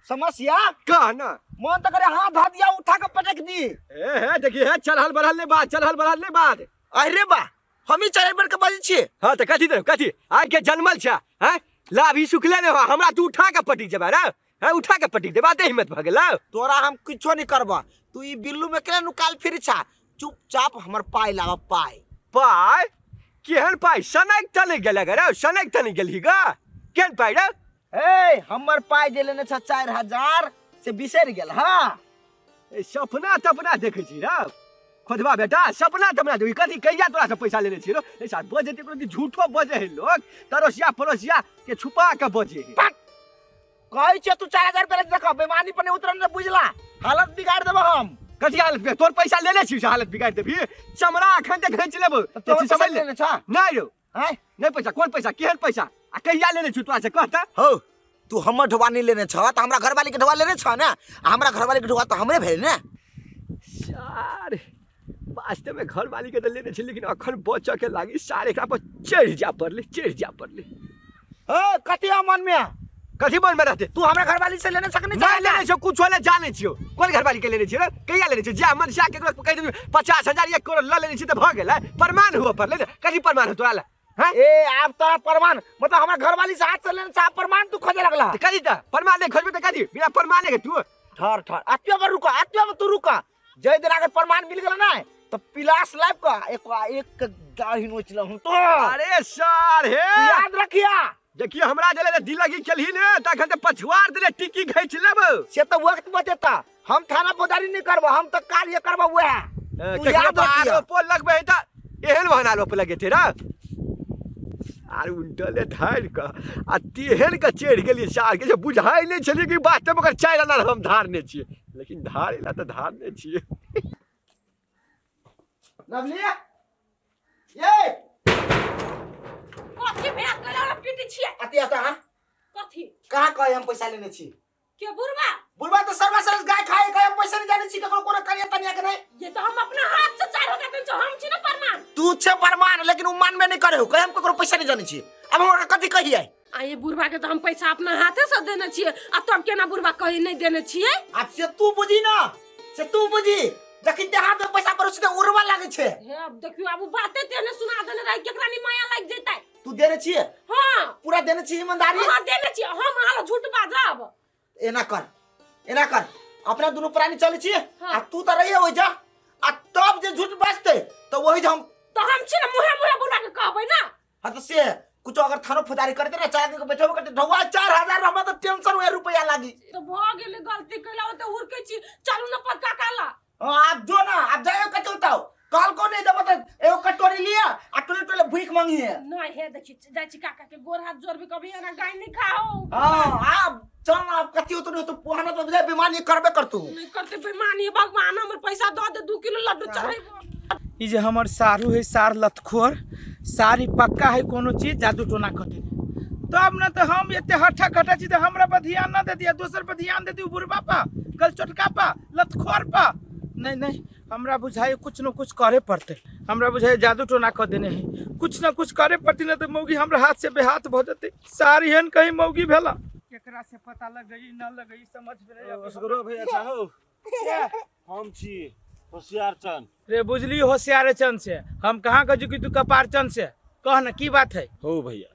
समस्या कह ना मन तो करे हाथ हाथ दिया उठा के पटक दी। ए हे देखिए हे चढ़ल बढ़ल नहीं बात, चढ़ल बढ़ल नहीं बात। अरे बा हम ही चढ़ल बढ़ के बाजै छियै। हाँ तो कथी देब कथी आइ के जन्मल छ हैं लाभ ही सुखले नहीं हो हमरा तू उठा के पटक जेबा रे हैं उठा के पटक देबा ते हिम्मत भ गेल। तोरा हम किछो नहीं करबा, तू ई बिल्लू में केना नुकाल फिर छा, चुपचाप हमर पाई लावा पाई। पाई केहन पाई? सनक तने गेल रे, सनक तने गेलही गा केहन पाई रे? ए हमर पाई जे लेने छ 4000 से बिसरि गेल। हाँ ए सपना तपना देखै छी रे खोदबा बेटा, सपना तपना देखै कथी कहिया तोरा से पैसा लेने छी रो? ए सार बजे ते कोनो झूठो बजे है लोग, तरोसिया पड़ोसिया के छुपा के बजे है। कहै छियै तू 4000 रुपया देख बेमानी पर नहीं उतरन बुझला, हालत बिगाड़ देबो हम। कथी हालत बिगाड़? तोर पैसा लेने छी से हालत बिगाड़ देबही? चमड़ा अखन ते घींच लेबो। तोर ते पैसा समझ ले। लेने छा? नहीं रो। हैं? नहीं पैसा, कौन पैसा केहन पैसा आ कहिया लेने छी तोरा से कह त। हो तू हमर ढोबा नहीं लेने छ त हमरा घरवाली के ढोबा लेने छ ना, आ हमरा घरवाली के ढोबा त हमरे भेल ना। सार वास्तव में घरवाली के त लेने छी लेकिन अखन बचऽ के लागी सार एकरा पर चढ़ जा पड़ले, चढ़ जा पड़ले। ए कथी है मन में? कथी मन में रहते? तू हमरा घरवाली से लेने सकने नहीं लेने छियो, कुछो ले जाने छियो। कोन घरवाली के लेने छियो रे? कहिया लेने छियो? जा मन से केकरो कहि देबी 50,000 1 करोड़ ल लेने छी त भ गेलै। प्रमाण हुअ पड़लै ने, कथी प्रमाण हो तोरा ले? हैं? ए आब तोरा प्रमाण मतलब हमरा घरवाली से हाथ से लेने से प्रमाण तू खोजे लगला। त कथी त प्रमाण नहीं खोजबे त कथी बिना प्रमाण के तू? ठहर ठहर, आत्मा पर रुका, आत्मा पर तू रुका। जय दिन अगर प्रमाण मिल गेल ना तो पिलास लाइव का एक एक दाढ़ी नोच लहूं तो। अरे सर हे याद रखिया, देखिए हमरा जले त दिल लगी चलही ने तखन त पछुआर देले टिकी घैच लेब। से तो वक्त बचेता, हम थाना फौजदारी नहीं करबो, हम तो कार्य करबो वह। तू याद रखिया। आरोप लगबे त एहन वहन आरोप लगेते ना। आर उल्टले धार क आ तेहन के चढ़ गेलिए सार के जे बुझाइ नहि छलियै कि बात ओकर 4 आना हम धारने छियै, लेकिन धारे ला तऽ धारने छियै। लवली ये कथी भेल कइला हमरा पीटी छियै? अति आता हां कथी कहाँ कहे हम पैसा लेने छी? के बुढ़वा? बुढ़वा तो सरवा सरस गाय खाए कहे हम पैसा नहीं जाने छी ककरो कोनो करिया तनिया के नहीं। ये तो हम अपना हाथ से 4000 देने छी, हम छी ना प्रमाण। तू छे प्रमाण, लेकिन उ मानबे नहीं करे हो, कहे हम ककरो पैसा नहीं जाने छी। अब हम ओकरा कथी कहिए? आ ये बुढ़वा के तो हम पैसा अपना हाथे से देने छियै, आ तब केना बुढ़वा कहे नहीं देने छियै? अब से तू बुझी ना, से तू बुझी, जखन ते हाथ में पैसा पड़ो छै त उड़वा लागे छै। हे अब देखियो आब उ बाते तेने सुना देने रही, केकरा नी माया लाग जेतै। तू देने छियै? हां। पूरा देने छी ईमानदारी? हां देने छियै, हम अहाँ झूठ बाजब? एना कर, एना कर, अपना दुनू प्राणी चलै छियै। हाँ। आ तू त रहिए ओइ जा, आ तब जे झूठ बाजतै त वही जे हम तो हम छी ना मुहे मुहे बुढ़वा के कहबै ना। हां तो से कुछ अगर थानो फौजदारी करते ना, चार आदमी के बैठेबो करते, ढौआ 4000 हमरा तो टेंशन हुए रुपया लागी। तो भ गेलै गलती कैला ओते उड़कै छी, चलू ना पक्का काला। हां आप जो ना, आप जाइयो कतौ ताओ, कल को नहीं देबो त एगो कटोरी लिया आ टोले टोले भूख मांगी है। नहीं हे देखी जाय छी काका के गोर हाथ जोड़बी, कभी एना गाय नहीं खाओ। हां आप चल ना, आप कथी होतो नहीं तो पोहाना तो बुझाय बेईमानी करबे करतू। नहीं करते बेईमानी, भगवान हमर पैसा the they, 2 kilo लड्डू चढ़ेबो। ई जे हमर सारू है सार लतखोर, सारी पक्का है कोनो चीज जादू टोना कटे तब न तो हम एते हट्ठा कट्ठा छी त हमरा पर ध्यान न दे दिया, दोसर पर ध्यान दे दी, बुढ़बा पा, गलचोटका पा, लतखोर पा। नहीं नहीं हमरा बुझाई कुछ न कुछ करे पड़ते, हमरा बुझाई जादू टोना कर देने है, कुछ न कुछ करे पड़ती, न तो मौगी हमरा हाथ से बेहाथ भ जते। सारी हन कहीं मौगी भेला केकरा से पता लग गई न लग गई समझ में नहीं आवे। असगरो भैया चाहो हम छी होशियार चंद। रे बुझली होशियार चंद से हम कहाँ कहू कि तू कपार चंद से, कह न की बात है? हो भैया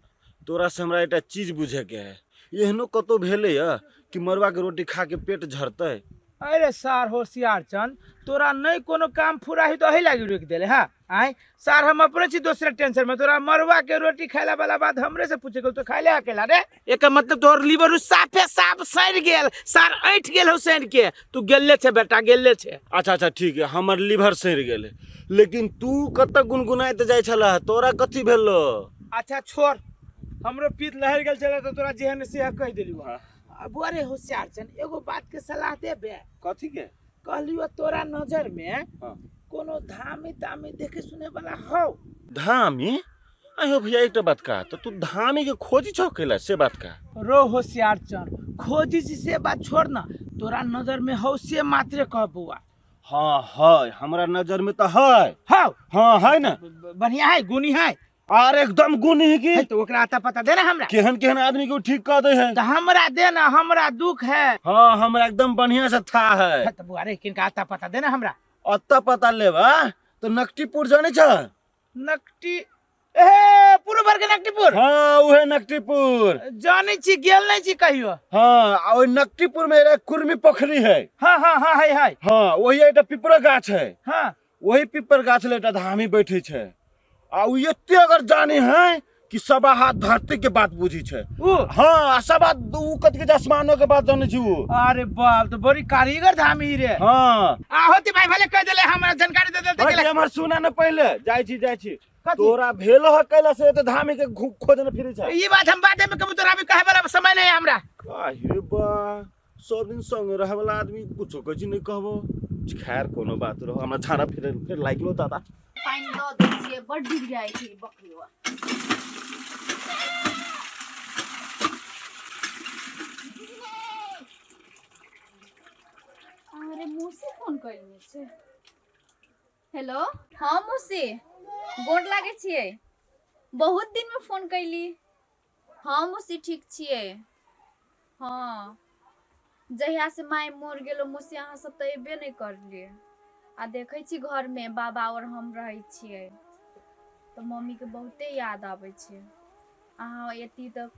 तोरा से हमरा एकटा चीज बुझे के है, एहनो कतो भेले या कि मरुआ के रोटी खा के पेट झरते? अरे सार होशियार चंद तोरा नहीं कोनो काम फुराही तो अही लागी रोक देले। हाँ आय सार हम अपने छी दोसरे टेंशन में, तोरा मरुआ के रोटी खाइला वाला बात हमरे से पूछे गेल तो खाइले अकेला रे। एकर मतलब तोहर लीवर साफे साफ सड़ गेल, सार ऐठ गेल हो सड़ के, तू गेले छे बेटा गेले छे। अच्छा अच्छा ठीक है, हमर लीवर सड़ गेल, लेकिन तू कत गुनगुनाइत जाय छला, तोरा कथी भेलो? अच्छा छोड़, हमरो पीत लहर गेल छले तो तोरा जेहन से कहि देलियो। अब अरे होशियार चंद एगो बात के सलाह देबे? कथी के? कहलियो तोरा नजर में हाँ। कोनो धामी तामी देखे सुने वाला हो? धामी? अयो भैया एकटा बात कहा, तो तू धामी के खोजी छौ कैला से बात कहा? रो होशियार चंद खोजी छी से बात छोड़ ना, तोरा नजर में हो से मात्रे कह बउआ। हाँ है, हमरा नजर में तो है। हौ? हाँ है ना, बढ़िया है, गुनी है। आर एकदम गुनी है की है तो ओकरा आता पता दे ना हमरा। केहन केहन आदमी के ठीक कर दे है। तो हमरा दे ना, हमरा दुख है। हाँ हमरा एकदम बढ़िया से था है। है तो बुआ रे किनका आता पता दे ना हमरा। अत्ता पता लेबा तो नकटीपुर जाने छ? नकटी ए पूर्व भर के नकटीपुर? हाँ उहे नकटीपुर जाने छी, गेल नहीं छी कहियो। हाँ आ ओइ नकटीपुर में एक कुर्मी पोखरी है। हाँ हाँ हाँ है है। हाँ वही एकटा पिपरा गाछ है। हाँ वही पिपर गाछ ले एकटा धामी बैठे छै, आ उ एते अगर जाने है कि सबा हाथ धरती के बात बुझी छै। उ? हाँ आ सबा उ कथी के आसमानो के बात जाने छै उ। अरे बाप तो बड़ी कारीगर धामी रे। हाँ आ होती भाई भले कह देले, हमरा जानकारी दे देते अरे हमर सुना न पहले, जाय छी जाय छी। कथी? तोरा भेल ह कैला से त धामी के खोजने फिरे छै। ई बात हम बादे में कहबो, तोरा अभी कहे वाला समय नहीं है हमरा। आहे बा सब दिन संग रहे वाला आदमी कुछो कहि नहीं कहबो। खैर कोनो बात रहो, हमरा झाड़ा फिर फिर लाइक लो दादा। पानि दऽ दै छियै, बड्ड डूबि जाइ छै बकरीवा। अरे मौसी फोन कयने छै। हेलो हाँ मौसी गोर लागै छियै, बहुत दिन में फोन कैली। हाँ मौसी ठीक छियै। हँ, जहियासँ माय मरि गेलो मौसी, अहाँ सब तऽ अयबे नहि करलियै। आ देखै छी घरमे बाबा आओर हम रहै छियै तऽ मम्मीके बहुते याद आबै छै। अहाँ एती तऽ,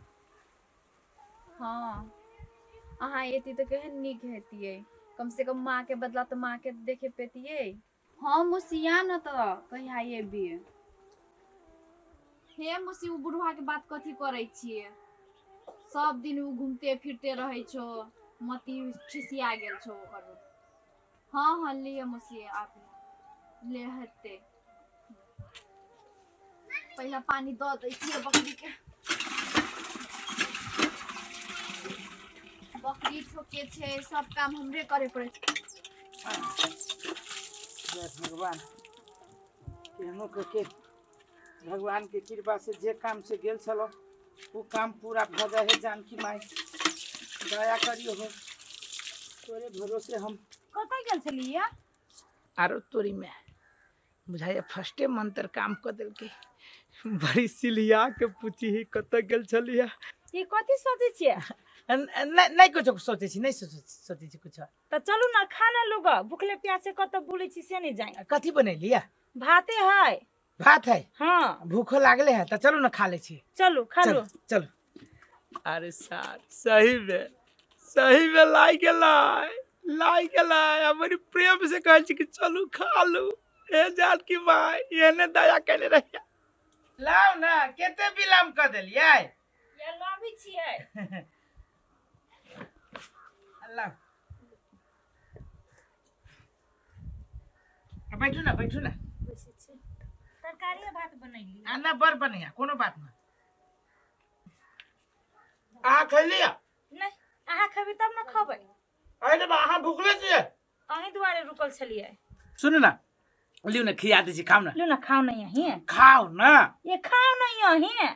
हँ, अहाँ एती तऽ केहन नीक हेतियै। कमसँ कम माँके बदला तऽ माँके देखे पेतियै। हँ मौसी, आ ने तऽ कहिया एबी? हे मौसी, ओ बुढ़वा के बात कथी करै छियै? सब दिन ओ घूमते फिरते रहै छौ, मति खिसिया गेल छौ ओकर। हँ हँ, लिअ मौसी, आप ले हेतै। पहिला पानी दऽ दै छियै बकरीके। बकरी ठोके छै, सब काम हमरे करे पड़ै छै। जय भगवान, केहनो के भगवान के कृपा से जे काम से गेल छलो ओ काम पूरा भऽ जाए है। जानकी माई, दया करियो हो, तोरे भरोसे हम। कतऽ गेल छलियै? आरो तोरी में बुझाइए फर्स्टे मंत्र काम कऽ देलकै। बड़ी सिलिया के पूछी ही कतऽ गेल छलियै। ई कथी सोचै छियै? नहि नहि, कुछो सोचै छी नहि, सोचै छी कुछो। तऽ चलू ने, खाना लू ग, भुखले प्यासे कतऽ बुलै छी से नहि जानि। कथी बनेलियै? भाते है। भात है? हाँ। भूखो लागले है, तऽ चलू ने, खा लै छी। चलू, खा लू। चलू चलू। अरे सार, सही में सही में लाग गेलै, लाग गेलै। आ बड़ी प्रेम से कहै छी कि चलू खा लू। हे जानकी माय, एहने दया केने रहिया। लाउ ने, कते विलम्ब कऽ देलियै। या, लाबै छियै। लाउ, बैठू ने, बैठू ने। बैसै छी। तरकारी भात बनैली। आ ना, बड़ बढ़िया, कोनो बात ना। अहाँ खैलियै? नहि, अहाँ खेबै तब ने खबै। अरे बा, अहाँ भुखले छियै? अहीं दुआरे रुकल छलियै। सुनू ने, लियौ ने, खिया दै छी, खाउ ने। लू ने, खाउ ने यहीं। खाउ ने। ये, खाउ ने यहीं,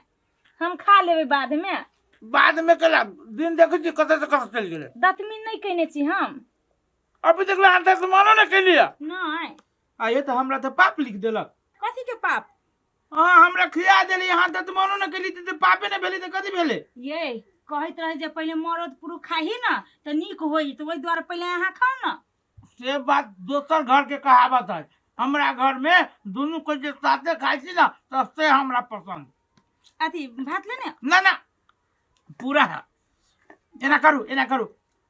हम खा लेबै बादमे। बाद में केला दिन देखै छी कतऽ से कतऽ चलि गेलै। दतमिन नहि कयने छी हम। अभी तक अहाँ तक मानो ने केलियै। नहि। आ ये तऽ हमरा तऽ पाप लिख देलक। कथी के पाप? अहाँ हमरा खिया देली, अहाँ दतमनो ने केली, तऽ पापे ने भेलै तऽ कथी भेलै? ये, कहैत रहे जे पहिले मरद पुरुष खाही ने तऽ नीक होई, तऽ ओहि दुआरे पहिले अहाँ खाउ ने। से बात दोसर घर के कहावत है। हमरा घर में दुनू को जे साथे खाइ छी ना, तब से हमरा पसंद। अथी भात ले ने। ना ना, पूरा है। एना करू, एना करू,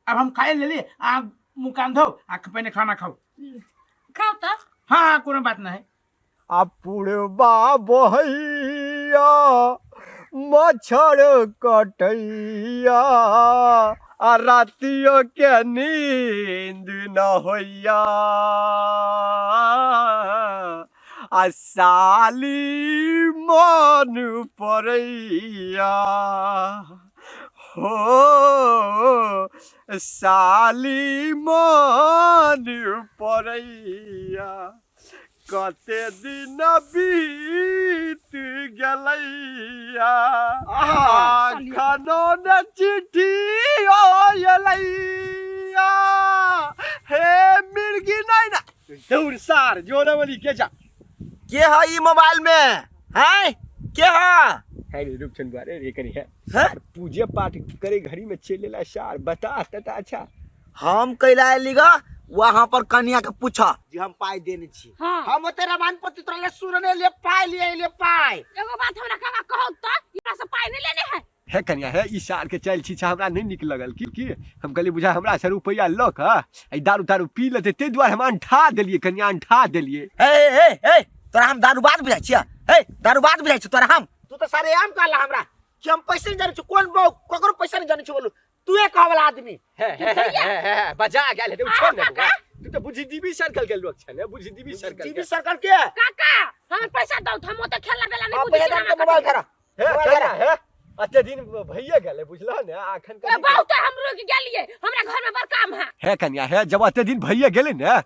अब हम खाए लेली, अहाँ मुँह कान धो आ पहिने खाना खाउ। खाउ तऽ। हाँ हाँ, कोनो बात नहीं। आ पुरबा बहैया, मच्छर कटैया, आ रातियो के नींद न होइया, आ साली मन पड़ैया हो, साली मन पड़ैया। कते दिन बीत गेलैया, अखनो ने चिट्ठी अयलैया। हे मिर्गी, नहीं ना दौड़ सार जोरवली के जा। के है ई मोबाइल में है? के है? है रे रूपचंद बारे रे करी है। हैं? पूजे पाठ करे घड़ी में चले ला सार, बता तता। अच्छा, हम कैला एली गा वहां पर कनिया के पूछा जी, हम पाई देने छी। हाँ। हम ओते रामायण पति तोरा ले सुनने ले पाई लिए ले पाई। एगो बात हमरा काका कहू तऽ, हमरा से पाइ नहि लेने है? हे कनिया हे, ई सार के चालि छी हमरा नहीं नीक लगल। की की हम कहलियै, बुझा हमरा से रुपैआ लऽ कऽ ई दारू तारू पी लेतै, ताहि दुआरे हम अंठा देलियै कनिया, अंठा देलियै। ए ए ए, तोरा हम दारूबाज बुझाइ छियै? हे, दारूबाज बुझाइ छियै तोरा हम? तू तऽ सारे आम कहला हमरा कि हम पैसे नहीं जानै छी। कोन बहु ककरो पैसा नहीं जानै छी बोलू, तू एक कहै वाला आदमी। हे हे हे हे हे, बजा गेल हेतै, छोड़ ने बौआ। तू तऽ बुद्धिजीवी सर्कल के लोक छै ने, बुद्धिजीवी सर्कल जीवी के। सर्कल के। काका, हमर पैसा दौ, हम ओते खेला बेला नहीं हाँ, बुझै पैसा छी। दे, हम मोबाइल धरा। हे मोबाइल कनिया धरा। हे, अते दिन भइए गेलै बुझलह ने, अखन ए कथी बहुत हम रुक गेलियै, हमरा घर में बड़ काम है। हे कनिया हे, जब अते दिन भइए गेलै ने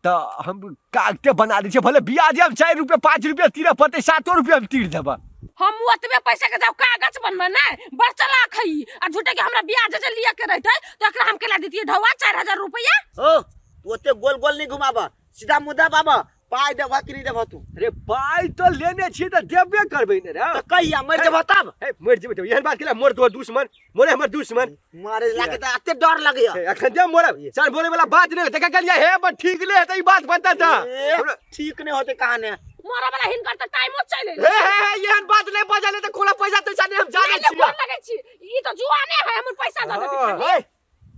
तऽ हम कागते बना दै छियै, भले ब्याजे हम 4 रुपया 5 रुपया तीरऽ पड़तै, 7 रुपया हम तीर देबऽ। हम ओतबे पैसा के जाउ कागज बनबे ने, बड़ चलाक है ई। आ झूठे के हमरा ब्याज जे लिया के रहते तो एकरा हम केला दितियै ढौआ 4000 रुपया। ओ, तू ओते गोल गोल नहीं घुमाबा, सीधा मुद्दा पाबा। पाइ देबह कि नहि देबह तू? अरे पाइ तो लेने छी तऽ देबे करबै ने रे। तऽ कहिया मरि जेबह तब? हे मरि जेबै तब एहन बात केला मोर तोहर दुश्मन मोरे हमर दुश्मन। मारे लागे तऽ एते डर लगैया। हे, अखन दे मोरब सर बोले वाला बात नहीं देखा कलिया हे पर ठीक ले हेतै ई बात बता त ए, ठीक नहीं होते कहाने। मरे वाला हिनकर तऽ टाइमो चलि हे हे हे एहन बात नहीं बजले त कोला पैसा तैसा नहीं हम जाने नहि छी। गोर लगै छी, ई तऽ जुआने है, हमर पैसा दऽ देतै खाली। हे,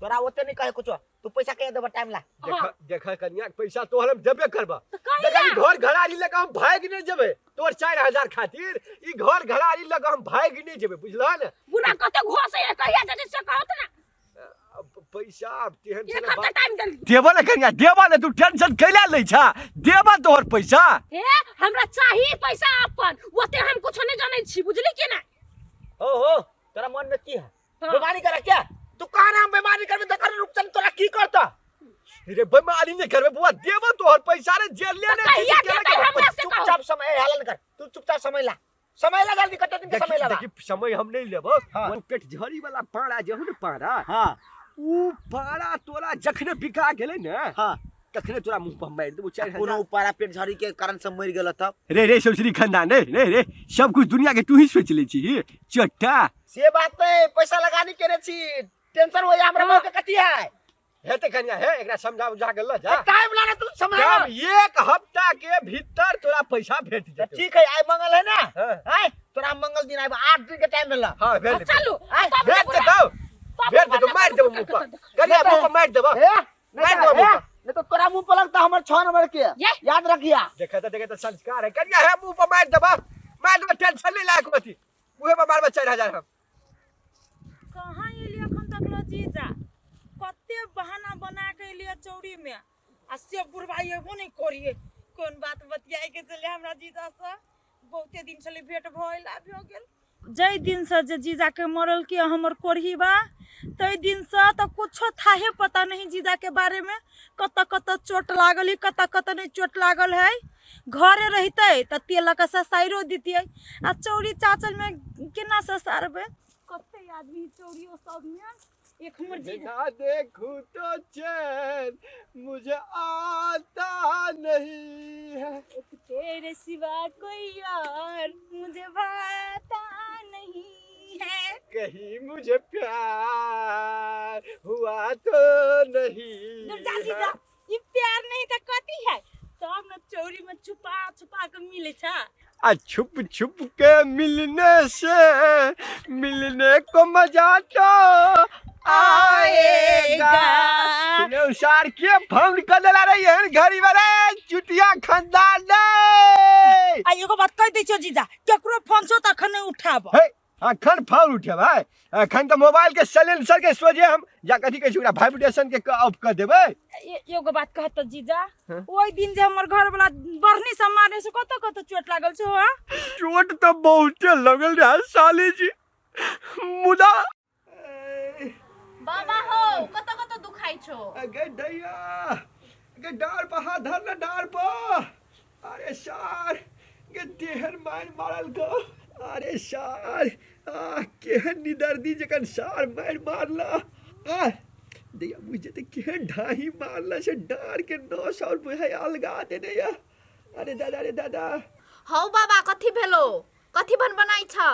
तोरा ओते नहीं कहे कुछो, तू पैसा कहिया देबह टाइम ला? देख देख कनिया पैसा तोहर हम देबे करबा। तऽ कहिया? देखा ई घर घरारी लग हम भागि नहीं जेबै तोहर 4000 खातिर, ई घर घरारी लग हम भागि नहीं जेबै बुझलह ने। बुढ़ा कते घोसै है, कहिया देतै से कहत ना। अब पैसा अब तेहन एक छलै हफ्ता बात। टाइम देली। देबऽ ने कनिया देबऽ ने, तू टेंशन कैला लै छा, देबऽ तोहर पैसा। हे हमरा चाही पैसा अपन, ओते हम कुछो नहीं जानै छी बुझली कि ना। हो हो तोरा मन में की है? हाँ। बेमानी करा क्या तू? कहा ना हम बेमानी करबे त कर, रुक चल तोरा की करता? रे बेमानी नहीं करबे बुआ, देबऽ तोहर पैसा रे जे लेने छी कहिया से केला देतै के हमरा से कहू। चुपचाप समय हलन कर तू, चुपचाप समय ला, समय ला जल्दी, कते दिन के समय ला? देखी समय हम नहीं लेबो। हाँ। वो पेट झड़ी वाला पाड़ा जे हो ने पाड़ा, हाँ ऊ पाड़ा तोरा जखने बिका गेलै ने, हाँ तखने तोरा मुंह पर मारि देबो 4000। कोनो उपारा पेट झड़ी के कारण से मर गेल तब? रे रे सौसरी खानदान रे रे रे सब कुछ दुनिया के तू ही सोच ले छी चट्टा। से बात नहीं, पैसा लगानी केने छी, टेंशन होया हमरा हाँ। मन के कथी है? हे ते कनिया हे एकरा समझा बुझा के ल जा। टाइम लागे तू समझा। जब एक हफ्ता के भीतर तोरा पैसा भेट जेतौ। ठीक है, आइ मंगल है ना? हाँ। आइ तोरा मंगल दिन आइब, 8 दिन के टाइम मिलला। हाँ, भेट जेतौ। चलू आइ, तब भेट बुढ़ा- जेतौ, तब भेट बुढ़ा जेतौ, मारि देबौ मुंह पर। कनिया मुंह पर मारि देबौ। हे, नहीं मारि तो- देबौ मुंह हे, पर। नहीं तो तोरा मुंह पर लगता हमर 6 नंबर के। ये। याद रखिया। देखा तो देखा तो संस्कार है कनिया, हे मुंह पर मारि देबौ, मारि देबौ, टेंशन नहीं लायक होती, मुंहे पर मारबै 4000 हम। कहाँ एलियै अखन तक लो जीजा? कते बहाना बना के एलियै चौरी में आ से बुढ़बा एबो नहीं करिए। कोन बात बतियाए के चले हमरा जीजा से, बहुते दिन छलै भेंट भइल आ भऽ गेल। जै दिन से जे जीजा के मरल के हमर कोढ़ी बा तै दिन से तऽ कुछो थाहे पता नहीं जीजा के बारे में, कतऽ कतऽ चोट लागल है कतऽ कतऽ नहीं चोट लागल है। घरे रहितै तऽ तेलक ससाइरो दितियै आ चौरी चाचल में केना ससारबै? कते आदमी चौरियो सब में एक हमर जीजा। बिना देखूं तो चैन मुझे आता नहीं है, एक तेरे सिवा कोई और मुझे भाता नहीं है, कहीं मुझे प्यार हुआ तो नहीं। दुर्गा जीजा ये प्यार नहीं तो कथी है? तब न चौरी में छुपा छुपा के मिले छा। आ छुप छुप के मिलने से मिलने को मजा तो आएगा। सार के फोन कर देला रे एहन घड़ी में रे चुटिया खानदान रे। आ एगो बात कह दै छियो जीजा, केकरो फोन छौ त अखन नहीं उठाब। हे अखन फोन उठेब है, अखन तऽ मोबाइल के साइलेंसर के सोझे हम या कथी कहै छै ओकरा वाइब्रेशन के ऑफ कर देबै। एगो बात कहत जीजा, हाँ? ओहि दिन जे हमर घर वाला बढ़नी से मारने से कत कत चोट लागल छौ? हाँ चोट तऽ बहुते लगल रहे साली जी, मुदा बाबा हो कत कत दुखाइ छौ? गे दैया गे डार पर हाथ धर ना डार पर। अरे सार गे तेहन मारि मारल गो, अरे सार आ केहन निदर्दी जखन सार मारि मारला, आ दैया बुझ जेतै केहन ढाही मारला से डार के नस और बुझाइ अलगा देने या। अरे दादा रे दादा। हौ बाबा कथी भेलो? कथी बन बनाइ छ?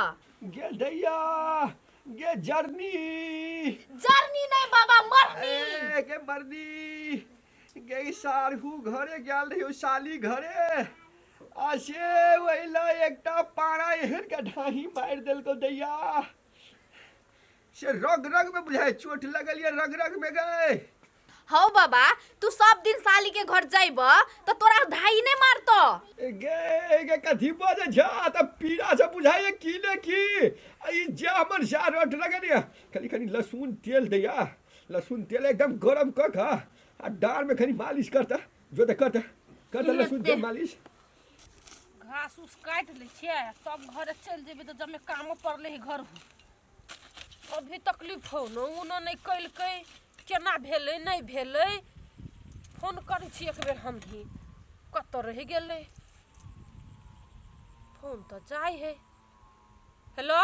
गे दैया गे जरनी। जरनी नहीं बाबा, मरनी। ए गे मरनी गे सारहू घरे गेल रहियो साली घरे, आ से ओहिला एकटा पारा एहन के ढाही मारि देलको दैया से रग रग में बुझाइ चोट लगल ये रग रग में गए। हौ बाबा तू सब दिन साली के घर जाइब त तोरा ढाई नहीं मारतो? गे गे कथी बजै छ त पीड़ा से बुझाइए की ने की, आ ई जे हमर सार रट लगल ये खाली खाली लहसुन तेल दैया, लहसुन तेल एकदम गरम कऽ कऽ आ डाँर में खाली मालिश करता जो तऽ करता करता लहसुन तेल मालिश। घास उस काटि लै छियै तब घरे चलि जेबै तऽ जमे कामो पड़लै है घर अभी तकलीफ हो न उनो नहि कयलकै, केना भेलै नहि भेलै फोन करै छी एक बेर हम ही, कतऽ रहि गेलै फोन तऽ जाइ है। हेलो।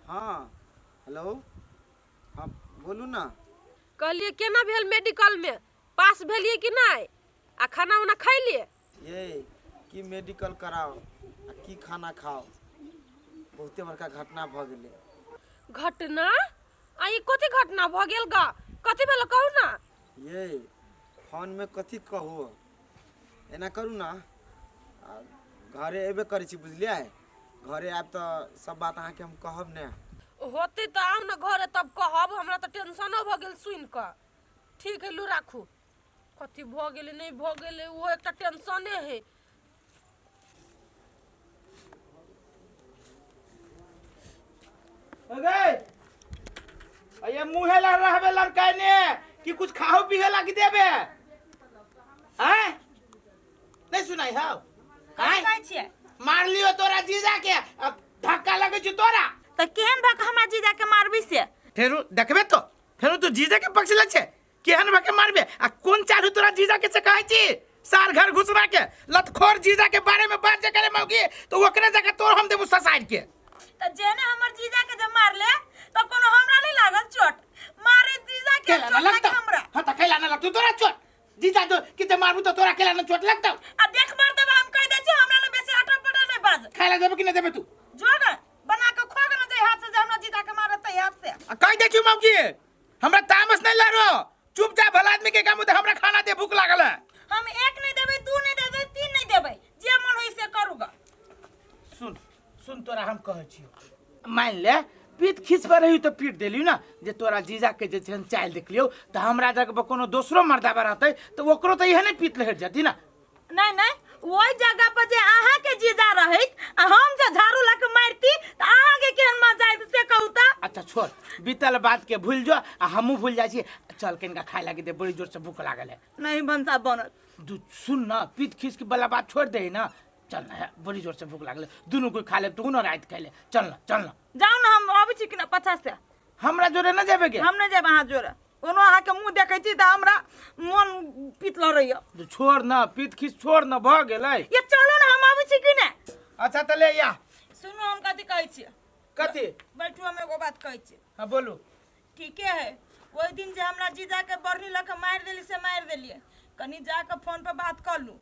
हाँ हेलो, हाँ बोलू ना। कहलियै केना भेल मेडिकल में, पास भेलियै कि नहि, आ खाना उना खैलियै? ये की मेडिकल कराओ आ की खाना खाओ, बहुते बड़का घटना भऽ गेलै। घटना? आ ई कथी घटना भऽ गेल गा? कथी भेल कहू ना। ये फोनमे कथी कहू, एना करू ना, आ घरे अयबे करै छी, बुझलियै? घरे आयब तऽ सब बात अहाँके हम कहब ने। होतै तऽ आउ ने घरे, तब कहब। हमरा तऽ टेंशनो भऽ गेल सुनि कऽ। ठीक है, लू राखू। कथी भऽ गेलै नहि भऽ गेलै, ओहो एकटा टेंशने है। अगे अये मुहे लड़ रहबे लड़का ने कि कुछ खाओ पीहे लागी देबे? हैं, नहीं सुनाई हौ? कथी कहै छियै? मार लियो तोरा जीजा के, अब धक्का लगे छै तोरा। तऽ केहन भऽ कऽ हमरा जीजा के मारबी से? फेरू देखबे तो, फेरू तू जीजा के पक्ष ले छै। केहन भके मारबे आ कोन चालू तोरा जीजा के से कहै छी? सार घर घुसरा के लतखोर, जीजा के बारे में बात जे करे मौगी तो ओकरे जगह तोर हम देबू ससार के। तऽ जेने हमर जीजा के जब मारले तऽ कोनो हमरा नहीं लागल चोट? मारे जीजा के केला ना चोट लागे लगता हमरा? हां, त केला ना लगतो तोरा चोट? जीजा जो कि जे मारबू तो तोरा केला ना चोट लगतो? आ देख मार देबा, हम कहि दै छी, हमरा लग बेसी अटर पटर नहीं बाज। खाय ला देबे कि ना देबे तू? जो ने बना के खो ना, जे हाथ से जे हमरा जीजा के मारत तै हाथ से। आ कहि दै छी मौगी, हमरा तामस नहीं लारो, चुपचाप भला आदमी के काम होते, हमरा खाना दे, भूख लागल है। हम एक नहीं देबै, दू नहीं देबै, तीन नहीं देबै, जे मन होई से करूगा। सुन सुन, तोरा हम कहै छियो, मान ले पीत खींच पर रही तो पीट देलियो ना, जे तोरा जीजा के जे छै चालि देखलियो तऽ हमरा जगह पर कोनो दोसरो मर्दाबा रहतै तऽ ओकरो तऽ इहे ने पीत लहरि जती ना? नहीं नहीं, ओहि जगह पर जे अहाँ के जीजा रहैत आ हम जे झाड़ू लऽ के मारती तऽ अहाँ के केहन मजा आयत से कहू तऽ। अच्छा छोड़, बीतल बात के भूल जो आ हमहूँ भूल जाइ छी। चल, कनिका खाय लागी दे, बड़ी जोर से भूख लागल है। नहीं भनसा बनल। दू सुन ना, पीत खींच के वाला बात छोड़ दे ना, चल ना है, बड़ी जोर से भूख लागल है। दुनू कोई खा ले, तू ना रात खा ले, चल ना, चल ना। जाउ ना, हम अबै छी कि ना पाछा से। हमरा जोरे ना जेबे के? हम नहि जायब अहाँ जोरे। ओनो अहाँके मुँह देखै छी तऽ हमरा मन पीत लड़ैया। तू छोड़ ना, पीत खींच छोड़ ना, भऽ गेलै। ये चलू ना, हम अबै छी कि ने। अच्छा तऽ ले या। सुनू, हम कथी कहै छी। कथी? बैठू, हम एगो बात कहै छी। हाँ बोलू। ठीके है, ओहि दिन जे हमरा जीजाके बढ़नी लऽ कऽ मारि देली से मारि देलियै, कनि जा कऽ फोन पर बात कऽ लू।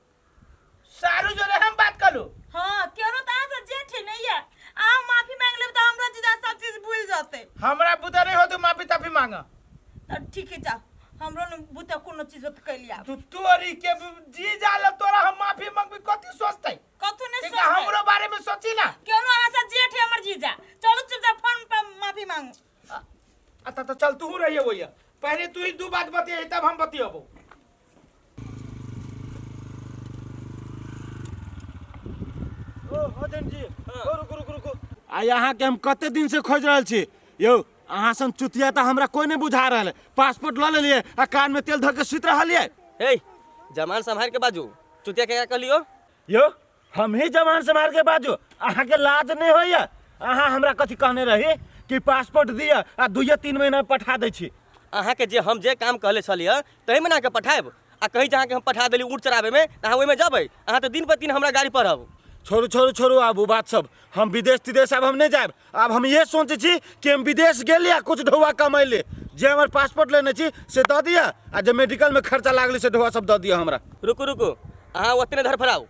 सारू जोरे हम बात करू? हाँ, केहनो तऽ अहाँ से जेठ है नहीं है। अहाँ माफी मांग लेब तऽ हमरो जीजा सब चीज भूल जतै। हमरा बुते नहीं हो तू माफी ताफी मांग। तऽ ठीक है, जा, हमरो ने बुते कोनो चीज होत कैल आब। तू तोरी के जीजा ले तोरा हम माफी मांगबी, कथी सोचतै? कथू नहीं एकरा सोचतै। हमरो बारे में सोची ना। केहनो अहाँ से जेठ है हमर जीजा। चलू चुपचाप फोन पर माफी मांगू। अच्छा तो चल, तू रहिए वही, पहले तू ही दू बात बतिये तब हम बतियबो। ओ अजन जी, ओ रुकू रुकू रुकू। आ अहाँके हम कते दिन से खोजि रहल छी यौ। अहाँ सन चुतिया तऽ हमरा कोई नहीं बुझा रहल है। पासपोर्ट लऽ लेलियै आ कान में तेल धऽ के सुति रहलियै। हे, जमान सम्हार के बाजू। चुतिया के कहलियो? यौ, हम ही जवान सम्हार के बाजू? अहाँके लाज नहीं होइया? अहाँ हमरा कथी कहने रही कि पासपोर्ट दिअ आ 2-3 महीना में पठा दै छी। अहाँके जे हम जे काम कहले छलियै तहीमे ने अहाँके पठायब। आ कहीं जे अहाँके हम पठा देली ऊँट चराबैमे तऽ अहाँ ओहिमे जेबै? अहाँ तऽ दिन पर दिन हमरा गाड़ी पढ़ब। छोड़ू छोड़ू छोड़ू आब ओ बात सब। हम विदेश तिदेश आब हम नहीं जायब। आब हम इहे सोचै छी कि हम विदेश गेली आ कुछ ढौआ कमैली। जे हमर पासपोर्ट लेने छी से दऽ दिअ आ जे मेडिकलमे खर्चा लागलै से ढौआ सब दऽ दिअ हमरा। रुकू रुकू, अहाँ ओतने धरफड़ाउ।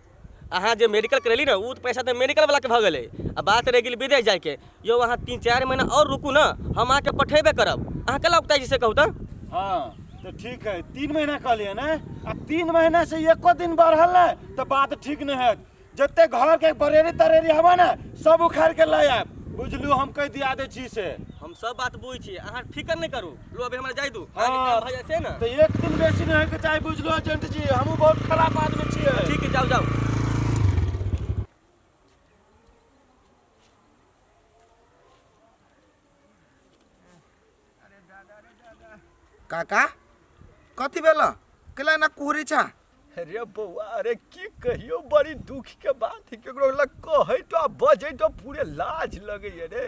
अहाँ जे मेडिकल करेली ने, ओ तऽ पैसा तऽ मेडिकल वाला के भऽ गेलै आ बात रहि गेल विदेश जाइके। यौ, अहाँ 3-4 महीना आओर रुकू ने, हम अहाँके पठेबे करब। अहाँ केला उकताइ छी से कहू तऽ। हाँ तऽ ठीक है, 3 महीना कहलियै ने, आ 3 महीना से एको दिन बढ़ल ने तऽ बात ठीक नहीं है। जते घर के बरेरी तरेरी हवा ने सब उखाड़ के लऽ आयब, बुझलू? हम कहि दिया दै छी से। हम सब बात बुझै छी, अहाँ फिकर नहि करू। लो, अभी हमरा जाय दू, अहाँके काम भऽ जाइ छै ने। तऽ एक दिन बेसी नहि होइके चाही, बुझलू एजेंट जी? हमहूँ बहुत खराब आदमी छियै। ठीक है, जाउ जाउ। काका, कथी भेल? केला एना कुहरी छा? अरे बौआ, अरे की कहियो, बड़ी दुख के बात है। केकरो लग कहै तो आ बजै तो पूरे लाज लगैया रे।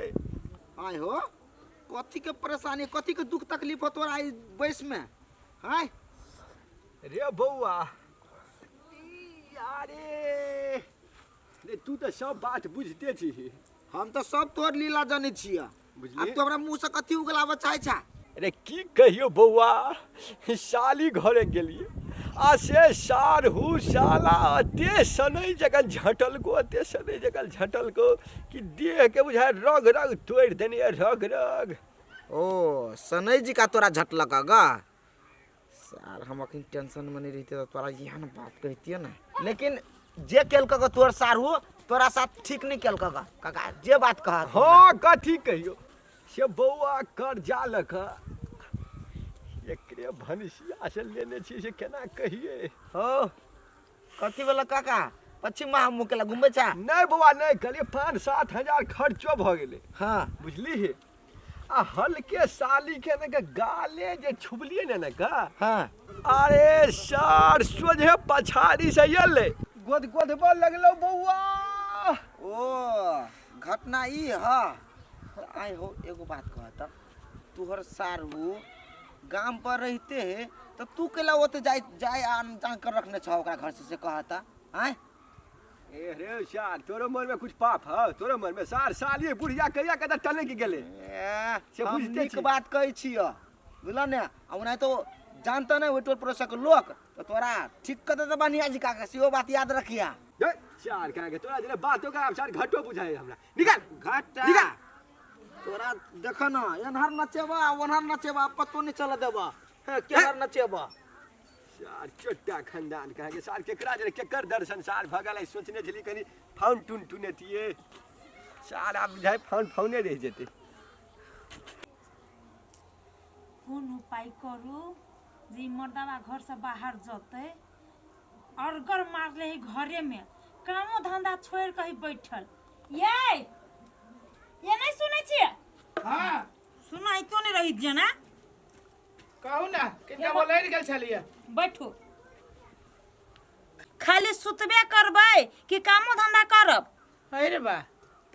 आय हो, कथी के परेशानी, कथी के दुख तकलीफ हो तोरा ई बैस में? आय रे बौआ, ई अरे रे, तू तऽ सब बात बुझते छी। हम तऽ सब तोहर लीला जानै छियै। बुझलियै? आब तू हमरा मुँह से कथी उगलाबऽ चाहै छा? अरे की कहियो बौआ, साली घरे गेलियै आ से सारहू साला अते सनै जगन झटलको, अते सनै जगन झटलको कि देह के बुझाय रग रग तोड़ि देने ये, रग रग। ओ सनै जी का तोरा झटलक गा सार, हम अखन टेंशन में नहीं रहते तो तोरा एहन बात कहतियो ना। लेकिन जे केलक ग तोर सारू तोरा साथ ठीक नहीं केलक ग काका, जे बात कह। हाँ कथी कहियो से बौआ, कर्जा लऽ कऽ एकरे भनसिया से लेने छी, से केना कहिए। हो कथी बोला काका, पश्चिम माह मुँह केला घुमबै छा? नहि बौआ नहि, कहलियै 5-7 हजार खर्चो भऽ गेलै। हाँ बुझलिही, आ हल्के साली के ने के गाले जे छुबलियै ने ने का। हाँ अरे सर सोझे पछाड़ी से एलै, गोद गोदबऽ लगलौ बौआ। ओ घटना ई ह आइ हो। एगो बात कहत, तोहर सारू गाम पर रहिते है तो तू केला ओते जाय जाय आन जान कर रखने छह ओकरा घर से, से कहता आय? ए रे सार, तोरो मन में कुछ पाप है तोरो मन में? सार साली बुढ़िया कहिया कदा टलक गेलै। ए, से हम बुझते नीक छी। बात कहै छियह, बुझल ने? आ ओना तो जानते नहीं ओहि टोल पड़ोसक लोक तो तोरा ठीक कर देते बढ़िया जी काका, सेहो बात याद रखिया। ए, सार कहाँ के तोरा जेना बातो का सार घटो बुझाय हमरा, निकाल घाटा निकाल। तोरा देख न, एन्हर नचेबा ओन्हर नचेबा, पतो नहीं चल देबा हे केहर नचेबा। सार चोट्टा खानदान कहाँ के सार, केकरा जेना केकर दर्शन सार भगल है। सोचने छली कनी फाउन टून टुनेतिए सार, आब बुझाय फाउन फाउने रहि जेतै। कोन उपाय करू जे ई मर्दाबा घरसँ बाहर जतै? अड़गर मारले है, घरेमे कामो धंधा छोड़ि कऽ ही बैठल। ये ये नहि सुनै छियै? हाँ सुनाइतो नहि रही जेना। कहू ने, किनका बोलैर गेल छलियै? बैठू। खाली सुतबे करबै कि कामो धंधा करब? अरे बा,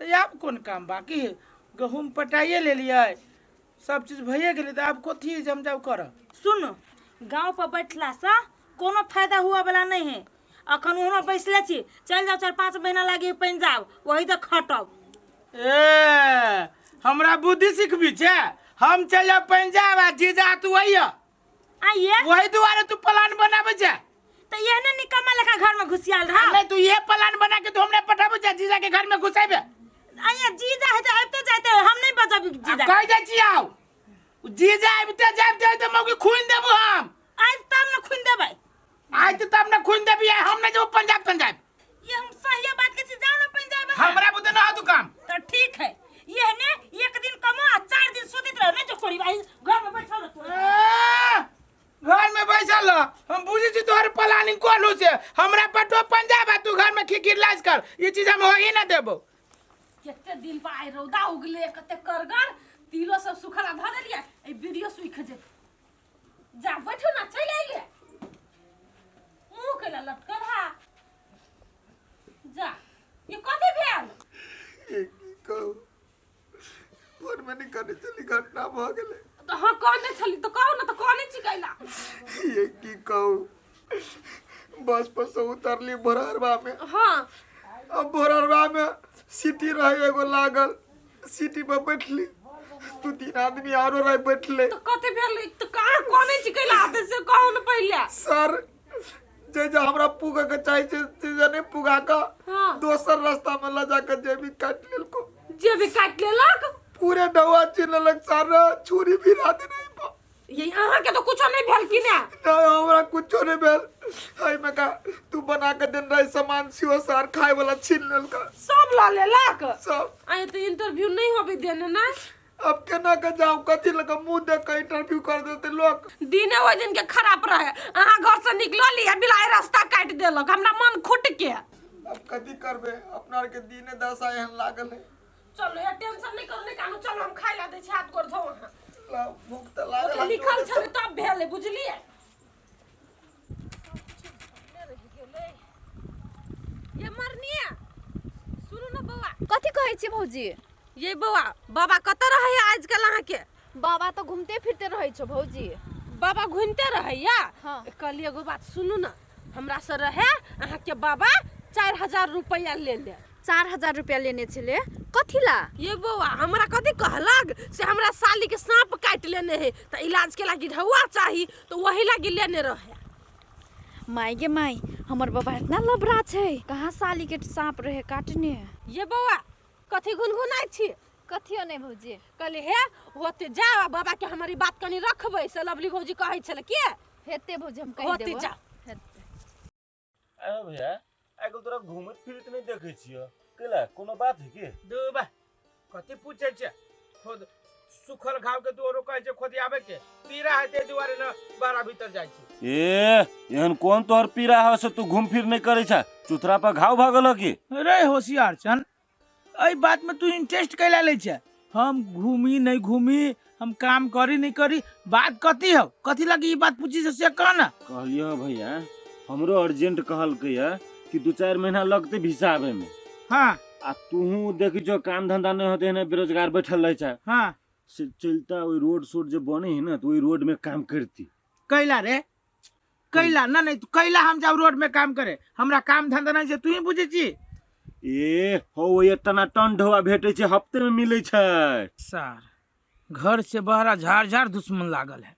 तऽ आब कोन काम बाकी है? गहूम पटाइए लेलियै, सब चीज भइए गेलै, तऽ आब कथी जमजाव करब? सुनु, गाँव पर बैठलासँ कोनो फायदा हुआ वाला नहीं है। अखन ओहनो बैसले छी, चलि जाउ, 4-5 महीना लागी पंजाब, वही तऽ खटब। ए, हमरा बुद्धि सिखबी छै? हम चलि जाउ पंजाब आ जीजा तू अइया? आइए वही दुआरे तू प्लान बनाबै छै? तऽ एहने निकम्मा लेखा घर में घुसियाल रहा। नहीं, तू ये प्लान बना के तू हमरा पठाबै छै, जीजा के घर में घुसेबे? आइए, जीजा है तऽ आबिते जाइते, हम नहीं बजब जीजा। कहि जाइ छी आउ, जीजा आबिते जाइते तऽ मौगी खून देबो हम। आज तब ने खून देबै। आज तऽ तब ने खून देबी। हम नहीं जेबो पंजाब तंजाब। ये हम सही बात के छी, जाओ ना पंजाब। हमरा बुते ना तू काम। तो ठीक है, ये ने एक दिन कमो आ 4 दिन सुतित रह, नहीं जो कोरी भाई घर में बैठल रह तू। ए, घर में बैठल रह। हम बुझै छी तोहर प्लानिंग कोन हो से। हमरा पटो पंजाब आ तू घर में खिखिर लाज कर, ई चीज हम होई ना देबो। कते दिन पर आइ रौदा उगले, कते करगर तिलो सब सुखला धऽ देलियै, एहि बीड़ियो सुखि जेतै। जा बैठू ना, चलि अइले, मुँह कैला लटकल हा? जा, ये कथी भेल? ये की कहू, फोन में नहीं करने चली, घटना भऽ गेलै। तऽ अहाँ कहने छली तऽ कहू ने, तऽ कहने छी कैला? ये की कहू, बस पर से उतरली भोरहरवा में। हाँ अब भोरहरवा में सीटी रहे एगो लागल, सीटी पर बैठली, दू तीन आदमी आरो रहे बैठले। तऽ कथी भेल? तऽ कहाँ कहने छी कैला आते से कहू ने पहिले। सर जे जे हमरा पुगे के चाही छै से जे नहि पुगा कऽ हाँ। दोसर रास्ता में लऽ जाके जेबी काटि लेलको। जेबी काटि लेलक? पूरे डौआ चिन्ह लेलक सर, छुरी भी रात नहीं पा। ये अहाँके तऽ कुछो नहि भेल कि ने? नहीं, हमरा कुछो नहीं भेल। एहिमे का तू बना के देन रही सामान सियो सर खाए वाला छीन लेलक। सब लऽ लेलक? सब। आइ तऽ इंटरव्यू नहि होबे देने ने? अब केना के जाऊं, कथी लगे मुंह देख के इंटरव्यू कर देते लोग। दिने ओहि दिन के खराब रहे, अहाँ घर से निकलली आ बिलाइ रास्ता काटि देलक, हमरा मन खुट के। अब कथी करबे, अपना आर के दिने दशा एहन लागल है। चलो ये टेंशन नहीं करू, नहीं कानू, चलो हम खाइ ला दै छी, हाथ गोर धो अहाँ। ला, भूख तऽ लागल ओते है। लिखल छलै तब भेलै, बुझलियै? ये मरनिया, सुनू ने बौआ। कथी कहै छी भौजी? ये बौआ, बाबा कतऽ रहैया आजकल अहाँके? बाबा तऽ घूमते फिरते रहै छौ भौजी। बाबा घूमते रहैया? हाँ। कहलियै एगो बात सुनू ने, हमरा से रहे अहाँके बाबा 4000 रुपैआ ले ले। 4000 रुपया लेने छलै? कथी ला? ये बौआ, हमरा कथी कहलक से हमरा साली के सांप काटि लेने है तऽ इलाज के लागी ढौआ चाही, तऽ वही लागी लेने रहे। माय गे माय, हमर बाबा इतना लबरा छै, कहाँ साली के सांप रहे काटने। ये बौआ कथी गुनगुनाइ छी? कथियो नहि भौजी। कहली हे होते जाओ बाबा के हमारी बात कनी रखबै से लवली भौजी कहै छलै के हेते भौजी, हम कहि होते देबो। जाओ। हेते। आयो भैया, आइ काल्हि तोरा घूमैत फिरैत नहि देखै छियौ, कैला कोनो बात है की? दूबा कथी पूछै छै? खुद सुखल घाव के तू औरो कहै छै खोदियाबे के पीड़ा है, ताहि दुआरे न बाहर भीतर जाइ छी। ए, एहन कोन तोहर पीड़ा हो से तू घूम फिर नहि करै छ? चुतरा पर घाव भऽ गेल की? रे होशियार चन, एहि बात में तू इंटरेस्ट कैला लै छै? हम घूमी नहीं घूमी, हम काम करी नहीं करी, बात कथी हो, कथी लगी ई बात पूछी से कह ना। कहलियो भैया, हमरो अर्जेंट कहलकै है कि 2-4 महीना लगते भिसा आबे में। हाँ। आ तूहू देखी जो काम धंधा नहीं होते है, बेरोजगार बैठल रहे छै। हाँ। से चलता ओहि रोड सोड जे बने है ना, तो ओहि रोड में काम करती। कैला रे कैला? ना नहीं कैला हम जाब रोड में काम करे? हमरा काम धंधा नहीं छै, तू ही बुझै छी। ए हो, ओहि टनाटन ढोआ भेटै छै, हफ्ते में मिलै छै। सर घर से बहरा झाड़ झाड़ दुश्मन लागल है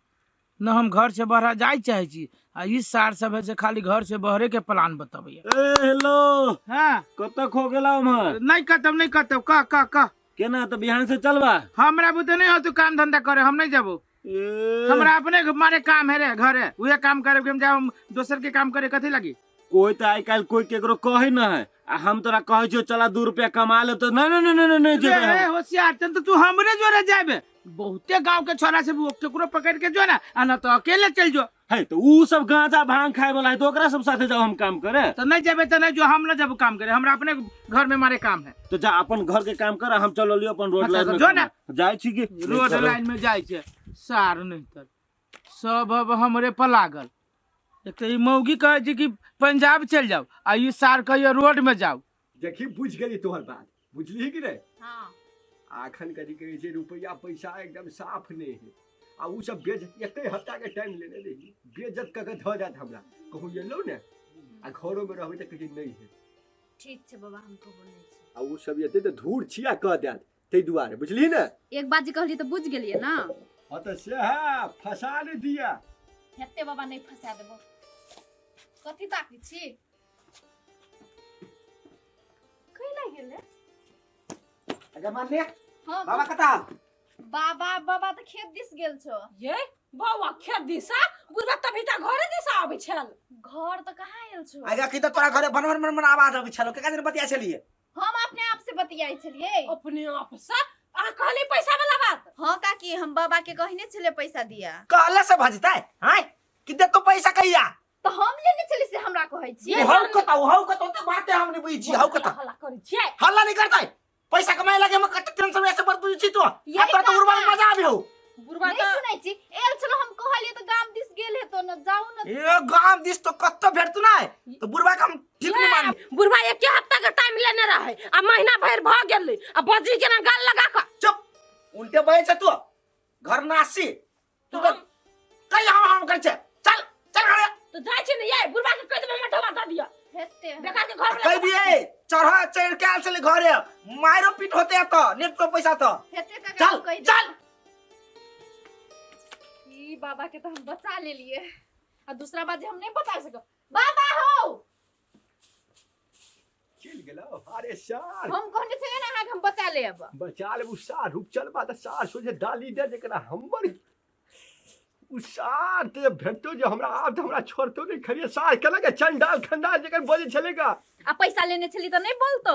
न, हम घर से बहरा जाय चाहे छी आ ई सार सब है से खाली घर से बहरे के प्लान बतबैया। ए हेलो। हाँ। कतऽ खो गेला उम्हर? नहीं कतब नहीं कतब, कह कह कह। केना तऽ बिहान से चलबा? हमरा बुते नहीं हो तू काम धंधा करे, हम नहीं जाबो। ए हमरा अपने मारे काम है रे घरे, उहे काम करे के हम जाब, हम दोसर के काम करे कथी लगी? कोई तो आई काल्हि कोई केकरो कहे न है, आ हम तोरा कहै छियौ चला 2 रुपया कमा ले, तो नहीं नहीं नहीं नहीं नहीं जेबै रे हम। होशियार चल, तो तू हमरे जोरे जाबे, बहुते गांव के छोरा से केकरो पकड़ के जो ना, आ ना तो अकेले चल जो। है तो ऊ सब गांजा भांग खाए वाला है, तो ओकरा सब साथे जाओ हम काम करे। तो नहीं जेबे तो नहीं जो, हम ना जब काम करे, हमरा अपने घर में मारे काम है। तो जा अपन घर के काम कर, हम चल लियो अपन रोड अच्छा, लाइन में जो ना। जाय छी की रोड लाइन में जाय छै सार नहीं तर सब अब हमरे पर लागल। एक तो ई मौगी कहै छै कि पंजाब चल जाओ, आ ई सार कहियो रोड में जाओ। देखी बुझ गेली तोहर बात, बुझली कि नहीं? हाँ। आखन कथी कहै छै, रुपया पैसा एकदम साफ नहीं है, आ उ सब बेज एके हफ्ता के टाइम लेने रही, बेइज्जत कऽ के धऽ जात हमरा, कहूँ एलौ ने आ घरो में रहबै तऽ कहै छै नहीं है। ठीक छै बाबा, हम कहबो नहीं छै। आ उ सब एतै तऽ धूर छिया कऽ देत, ताहि दुआरे बुझली ने? एक बात जे कहली तऽ बुझ गेलियै ना? हाँ तऽ सएह फसा ने दिया। हेते बाबा नहीं फसा देबो। कथी ताकै छी? कैला गेलै? अच्छा मान लिया। हाँ, बाबा कता? बाबा बाबा तऽ खेत दिस गेल छौ। ये बौआ खेत दिसा? बुढ़बा तभी तऽ घरे दिसा आबै छल। घर तऽ कहाँ आयल छौ? आइ की तऽ तोरा घरे बनवन बनवन आवाज आबै छलौ, केकरा जन बतिया छलियै? हम अपने आप से बतियाइ छलियै। अपने आप से? अहाँ कहली पैसा वाला बात? हाँ काकी, हम बाबा के कहने छलियै पैसा दिया। कहले से भजतै? हाँ कि दे तो पैसा कहिया? तो हम लेने छलियै से हमरा कहै छियै। हौ कतौ, हौ कतौ तऽ बाते हम नहि बुझै छी, हौ कतौ। हल्ला करै छियै। हल्ला नहीं करतै, पैसा कमाए लगे हम कते टेंशन में से बड़ बुझै छी तो। यही आ तोरा तऽ उड़बा में काका। मजा आबे हौ। बुढ़बा नहीं तऽ सुनै छी, एल छलो हम कहलियै तऽ गाम दिस गेल हेतो न, जाउ न। ए गाम दिस तो कतौ भेटतु नै, तो बुढ़बा के हम ठीक नहीं मानब। बुढ़बा एके हफ्ता के टाइम लेने रहे आ महीना भरि भऽ गेलै, आ बजी केना गाल लगा कऽ। चुप, उल्टे बजै छै तू, घर नासी तू तऽ कहि हम हम करै छै, चल चल घरे। तऽ जाइ छी ने यै, बुढ़बा के कहि देबै हमर ढोआ दऽ दिअ। हेते। बेकार के घर कहि दियै, चढ़ चढ़ के आयल छलै घरे, मारो पीट होते एतऽ, नेट तो पैसा तऽ। हेते काका, चल, हम कहि चल। देबै। ई बाबा के तऽ हम बचा लेलियै, आ दूसरा बात जे हम नहीं बता सकब। बाबा हो चलि गेलौ। अरे सार हम कहने छलियै ने अहाँके हम बचा लेब। बचा लेब, उ सार रुक चलबा तऽ सार सोझे डाली दे जकरा हमर उ सार तऽ भेटतो जे हमरा आब तऽ हमरा छोड़तो नहि खरिए। सार केलक चंडाल खंडाल जकर बजै छलै गा। आ पैसा लेने छली तऽ नहीं बोलतो।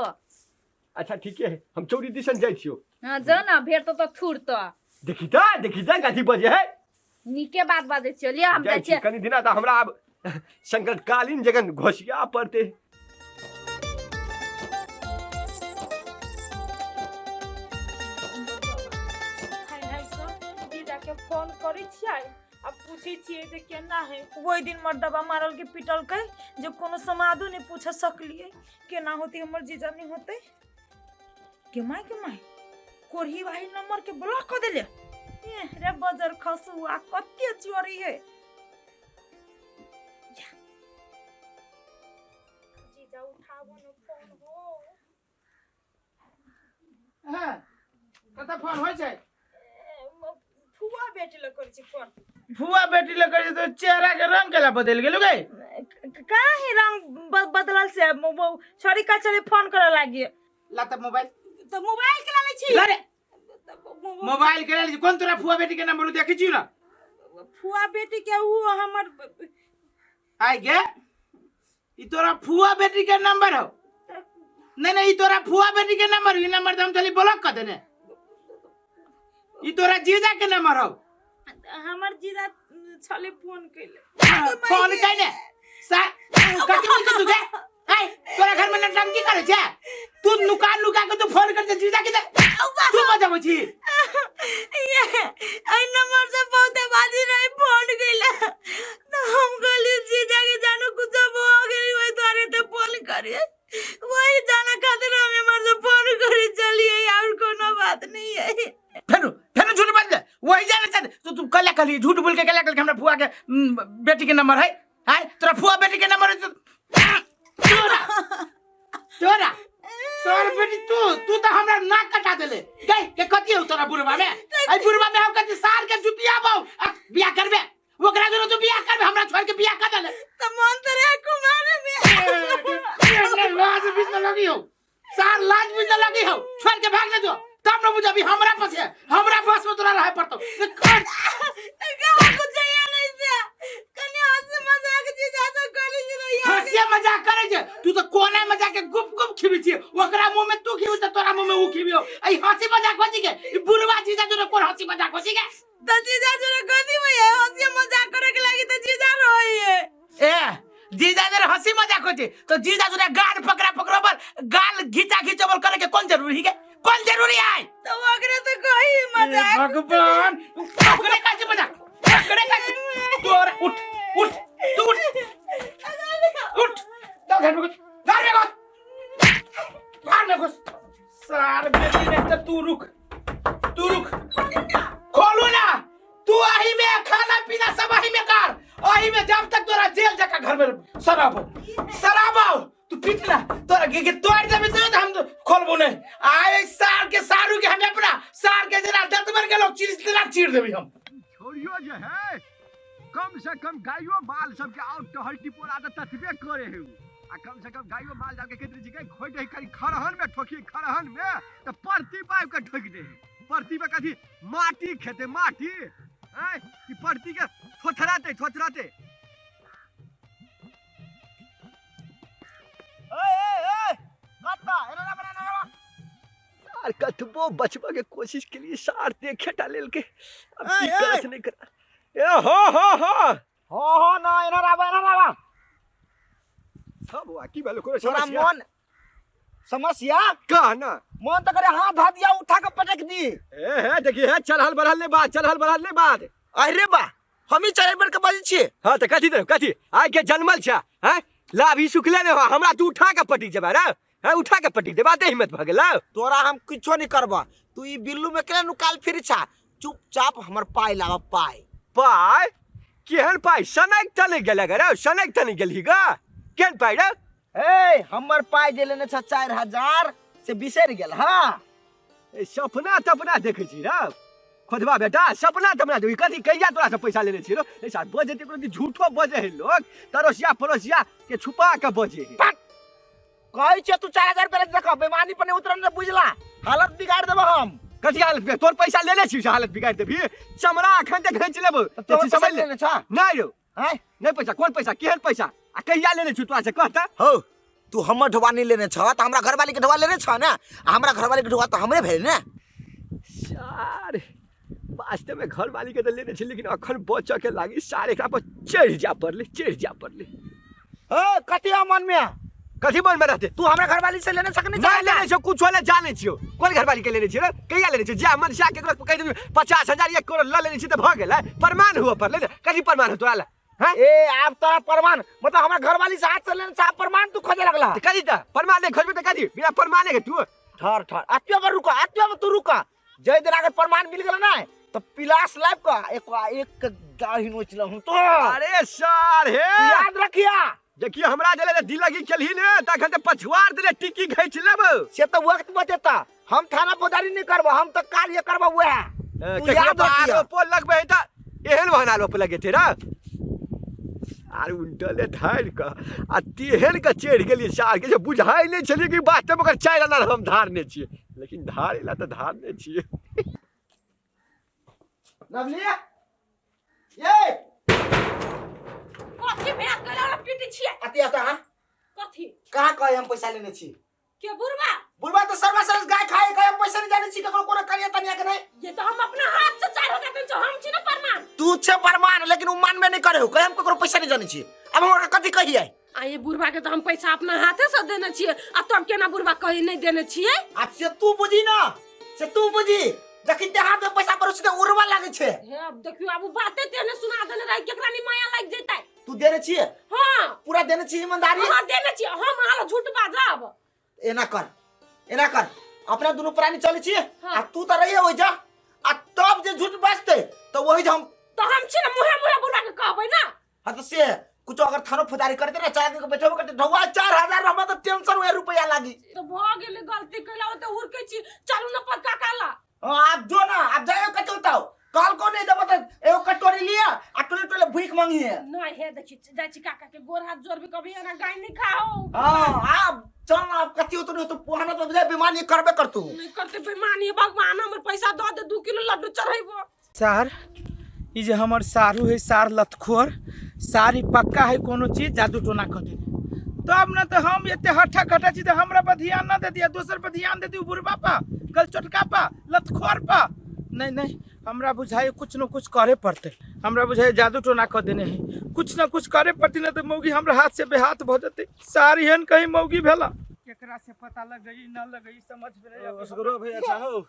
अच्छा ठीके है, हम चौरी दिसन जाइ छियौ। हाँ जा ना, भेटतो तऽ थुरतो। देखी तऽ, देखी तऽ कथी बजे है। नीके बात बाजै छियौ, लिअ हम जाइ जाइ छी छियै। कनी दिना तऽ हमरा आब संकटकालीन जगन घोसिया पड़तै। जीजा के फोन करै छियै आ पूछै छियै जे केना है। ओहि दिन मर्दबा मारल के पिटलकै जे कोनो समादो नहि पूछ सकलियै, केना होतै हमर जीजा नहि होतै। के माय के माय कोरही वाही नंबर के ब्लॉक कऽ देले। ए रे बजर खसुआ कते चोरी है। जीजा उठाबो न फोन हो। हाँ, कतऽ फोन होइ छै? फुआ बेटी लग करै छै फोन। फुआ बेटी लग करै छै तऽ चेहरा के रंग केला बदलि गेल गे? काहे रंग बदलल से छोरी का चले फोन करे लागी ला त मोबाइल तो मोबाइल के लाले छी ला रे मोबाइल के लाले छी कोन तोरा फुआ बेटी के नंबर देखै छी ना फुआ बेटी के ऊ हमर आइ गे ई तोरा फुआ बेटी के नंबर हो नहीं नहीं ई तोरा फुआ बेटी के नंबर ई नंबर तो हम चली ब्लॉक कर देने ई तोरा जीजा के नंबर हो हमर जीजा छले फोन कैले फोन कैले सा कथी बोलते तू गे आय तोरा घर में नटंकी करे छे तू नुका नुका के तू फोन कर दे जीजा के दे तू बजाबै छी ये एहि नंबर से बहुते बाजी रहे फोन कैले तो हम कहली जीजा के जानो कुछ हो गेली वही द्वारे ते फोन करे वही जाना खातिर हम हमर से फोन करे चलिए और कोनो बात नहीं है फेनु फेनु झूठ बाज दे वही जाने चाहते तो तू कल कहली झूठ बोल के कल कल हमरा फुआ के बेटी के नंबर है आय तोरा फुआ बेटी के नंबर है तोरा तोरा तोर बेटी तू तू तो हमरा नाक कटा देले गई के कथी हो तोरा बुढ़वा में आई बुढ़वा में हम कथी सार के जुतिया बाऊ आ बियाह करबे ओकरा जोरे तू बियाह करबे हमरा छोड़ के बियाह कर देले तो मन तो रे कुमार में लाज बीच में लगी हो सार लाज बीच में लगी हो छोड़ के भाग ले जो तब न बुझबी हमरा पास है हमरा पास में तोरा रहे पड़तो कहाँ कुछ चाहिए नहीं से कनी हंसी मजाक जीजा तो करी जी हंसी मजाक करे छे तू तो कोना में जाके गुप गुप खिबी छी ओकरा मुंह में तू खिबी त तोरा मुंह में ऊ खिबियो ऐ हंसी मजाक होची के ई बुढ़वा जीजा जोरे कोन हंसी मजाक होची के तो जीजा जोरे कथी में है हंसी मजाक करे के लागी तो जीजा रोई है ए जीजा जोरे हंसी मजाक होची तो जीजा जोरे गाल पकड़ा पकड़ो पर गाल घिचा घिचबल करे के कोन जरूरी के कोन जरूरी है तो ओकरे तो कोई मजाक भगवान ओकरे काहे मजाक ओकरे काहे तोरा उठ उठ तू उठ उठ चल घर में घुस घर में घुस घर में घुस सार बेटी नहीं तो तू रुक तू रुक खोलू ना तू अही में खाना पीना सब अही में कर अही में जब तक तोरा जेल जाकर घर में शराब हो शराब हो तू पीट ना तोरा के के तोड़ देबे तो हम तो खोलबो नहीं आए सार के सारू के हम अपना सार के जना दतमन के लोग चीर देना चीर देबी हम छोड़ियो जे है कम से कम गाइयो माल सबके और टहल टिपोरा तऽ ततबे करे है उ। आ कम से कम गाइयो माल जाल के कहते छी खोइ दे करी खरहन में ठोकी खरहन में तऽ परती पाइप के ठोकि दे परती पे कथी माटी खेते माटी आँय कि परती के थोथराते थोथराते सार कतबो बचबा के कोशिश के लिए सार देखे टा लेल के अब की करत नहीं कर ए हो हो हो हो हो ना एना आवा एना आवा हाँ बुआ की भेलो कोनो तोरा समस्या मन समस्या कह ना मन तो करे हाथ हाथ दिया उठा के पटक दी ए हे देखिए हे चढ़ल बढ़ल नहीं बात चढ़ल बढ़ल नहीं बात अरे बा हम ही चारि बेर के बाजै छियै हाँ तऽ कथी देब कथी आइ के जन्मल छै हैं लाभ ही सुखले नहीं हो हमरा तू उठा के पटक जेबा रे हैं उठा के पटक देबा ते हिम्मत भऽ गेल तोरा हम किछो नहीं करबा तू ई बिल्लू में केना नुकाल फिर छा चुपचाप हमर पाय लावा पाय पाय केहन पाय सनक तऽ नहि गेल रे सनक तऽ नहि गेलही गा केहन पाय रे ए हमर पाय जे लेने छ 4000 से बिसरि गेल हाँ ए, सपना तपना देखै छी रे खोदबा बेटा सपना तपना देखी कथी कहिया तोरा से पैसा लेने छी रो ए सार बजे ते कोनो झूठो बजे है लोग तरोसिया पड़ोसिया के छुपा के बजे है कहै छियै तू 4000 रुपया देख बेमानी पर नहीं उतरन बुझला हालत बिगाड़ देबो हम कथी हालत बिगाड़ तोर पैसा लेने छी से हालत बिगाड़ देबही चमड़ा अखन ते घींच लेबो तोहर ते पैसा समझ ले लेने छा नहीं रो हैं नहीं पैसा कौन पैसा केहन पैसा आ कहिया लेने छी तोरा से कहता हो तू हमर ढोबा नहीं लेने छ त हमरा घरवाली के ढोबा लेने छ ना आ हमरा घरवाली के ढोबा त हमरे भेल ने सार वास्तव में घरवाली के तो लेने छी लेकिन अखन बचऽ के लागी सार एकरा पर चढ़ जा पड़ले चढ़ जा पड़ले ए कथी है मन में कथी मन में रहते तू हमरा घरवाली से लेने सकने नहीं लेने छियो कुछो ले जाने छियो कोन घरवाली के लेने छियो रे कहिया लेने छियो जा मन से केकरो कहि देबी 50,000 1 करोड़ ल लेने छी त भऽ गेलै प्रमाण हुअ पड़लै ने कथी प्रमाण हो तोरा ले हैं ए आब तोरा प्रमाण मतलब हमरा घरवाली से हाथ से लेने छ प्रमाण तू खोजे लगला त कथी त प्रमाण नहीं खोजबे त कथी बिना प्रमाणे के तू ठहर ठहर आत्मा पर रुका आत्मा पर तू रुका जय दिन अगर प्रमाण मिल गेल ना तो पिलास लाइव का एक एक दाढ़ी नोच लहूं तो अरे सर हे याद रखिया देखिए हमरा देले त दिलगी केलही ने तखन त पछुआर देले टिकी घैच लेब से तो वक्त बचेता हम थाना फौजदारी नहीं करबो हम तो कार्य करबो वह तू केकरो याद रखिया आरोपो लगबे त एहन वहन आरोप लगेते रे आर उनटले धारि कऽ आ तेहन कऽ चढ़ि गेलियै सारके जे बुझाइ नहि छलियै कि वास्तवमे ओकर 4 आना हम धारने छियै, लेकिन धारे ला तऽ धारने छियै। लवली ये कथी भेल गेल हमरा पीटी छियै? अति आता हां कथी कहाँ कहे हम पैसा लेने छी? के बुढ़वा? बुढ़वा तो सरवा सरस गाय खाए कहे हम पैसा नहीं जाने छी ककरो कोनो करिया तनिया के नहीं। ये तो हम अपना हाथ से 4000 देने छी, हम छी ना प्रमाण। तू छे प्रमाण, लेकिन उ मानबे नहीं करे हो, कहे हम ककरो पैसा नहीं जाने छी। अब हम ओकरा कथी कहिए? आ ये बुढ़वा के तो हम पैसा अपना हाथे से देने छियै, आ तब केना बुढ़वा कहे नहीं देने छियै? अब से तू बुझी ना, से तू बुझी, जखन ते हाथ में पैसा पड़ै छै त उड़वा लागै छै। हे अब देखियो, आब उ बाते तेने सुना देने रही, केकरा नी माया लागि जेतै। तू देने छियै? हां। पूरा देने छी ईमानदारी? हां देने छियै, हम अहाँ लग झूठ बाजब? एना कर, एना कर, अपना दुनू प्राणी चलै छियै। हाँ। आ तू त रहिए ओहि जा, आ तब जे झूठ बाजतै त वही जे हम तो हम छी ना मुहे मुहे बुढ़वा के कहबै ना। हाँ तो से कुछ अगर थानो फुदारी करते ना, 4 आदमी के बैठेबो करते, ढौआ 4000 हमरा तो टेंशन हुए रुपया लागी। तो भ गेलै गलती कैला, ओते उड़कै छी, चलू ना पर काका ला। हाँ आप जो ना, आप जाइयो कतौ ताओ, कल को नहीं देबो त एगो कटोरी लिया आ टोले टोले भूख मांगी है। नहीं हे देखी जाय छी काका के गोर हाथ जोड़बी, कभी एना गाय नहीं खाओ। हाँ आप चल ना, आप कथी होतो नहीं तो पोहाना तो बुझाय बेमानी करबे करतू। नहीं करते बेमानी, भगवान हमर पैसा the they, 2 kilo Laddu चढ़ैबो। सार ई जे हमर सारू है, सार लतखोर, सारी पक्का है कोनो चीज जादू टोना कर देने, तब न तो हम एते हट्ठा कट्ठा छी त हमरा पर ध्यान न दे दिया, दोसर पर ध्यान दे दियो, बुढ़बा पा, गलचोटका पा, लतखोर पा। नहीं नहीं, हमरा बुझाए कुछ न कुछ करे पड़ते, हमरा बुझाए जादू टोना कर देने है, कुछ न कुछ करे पड़ती, न तो मौगी हमरा हाथ से बेहाथ भ जते। सारी एहन कहीं मौगी भेला केकरा से पता लग गई न लग गई समझ में नहीं आबै। असगरो भैया चाहो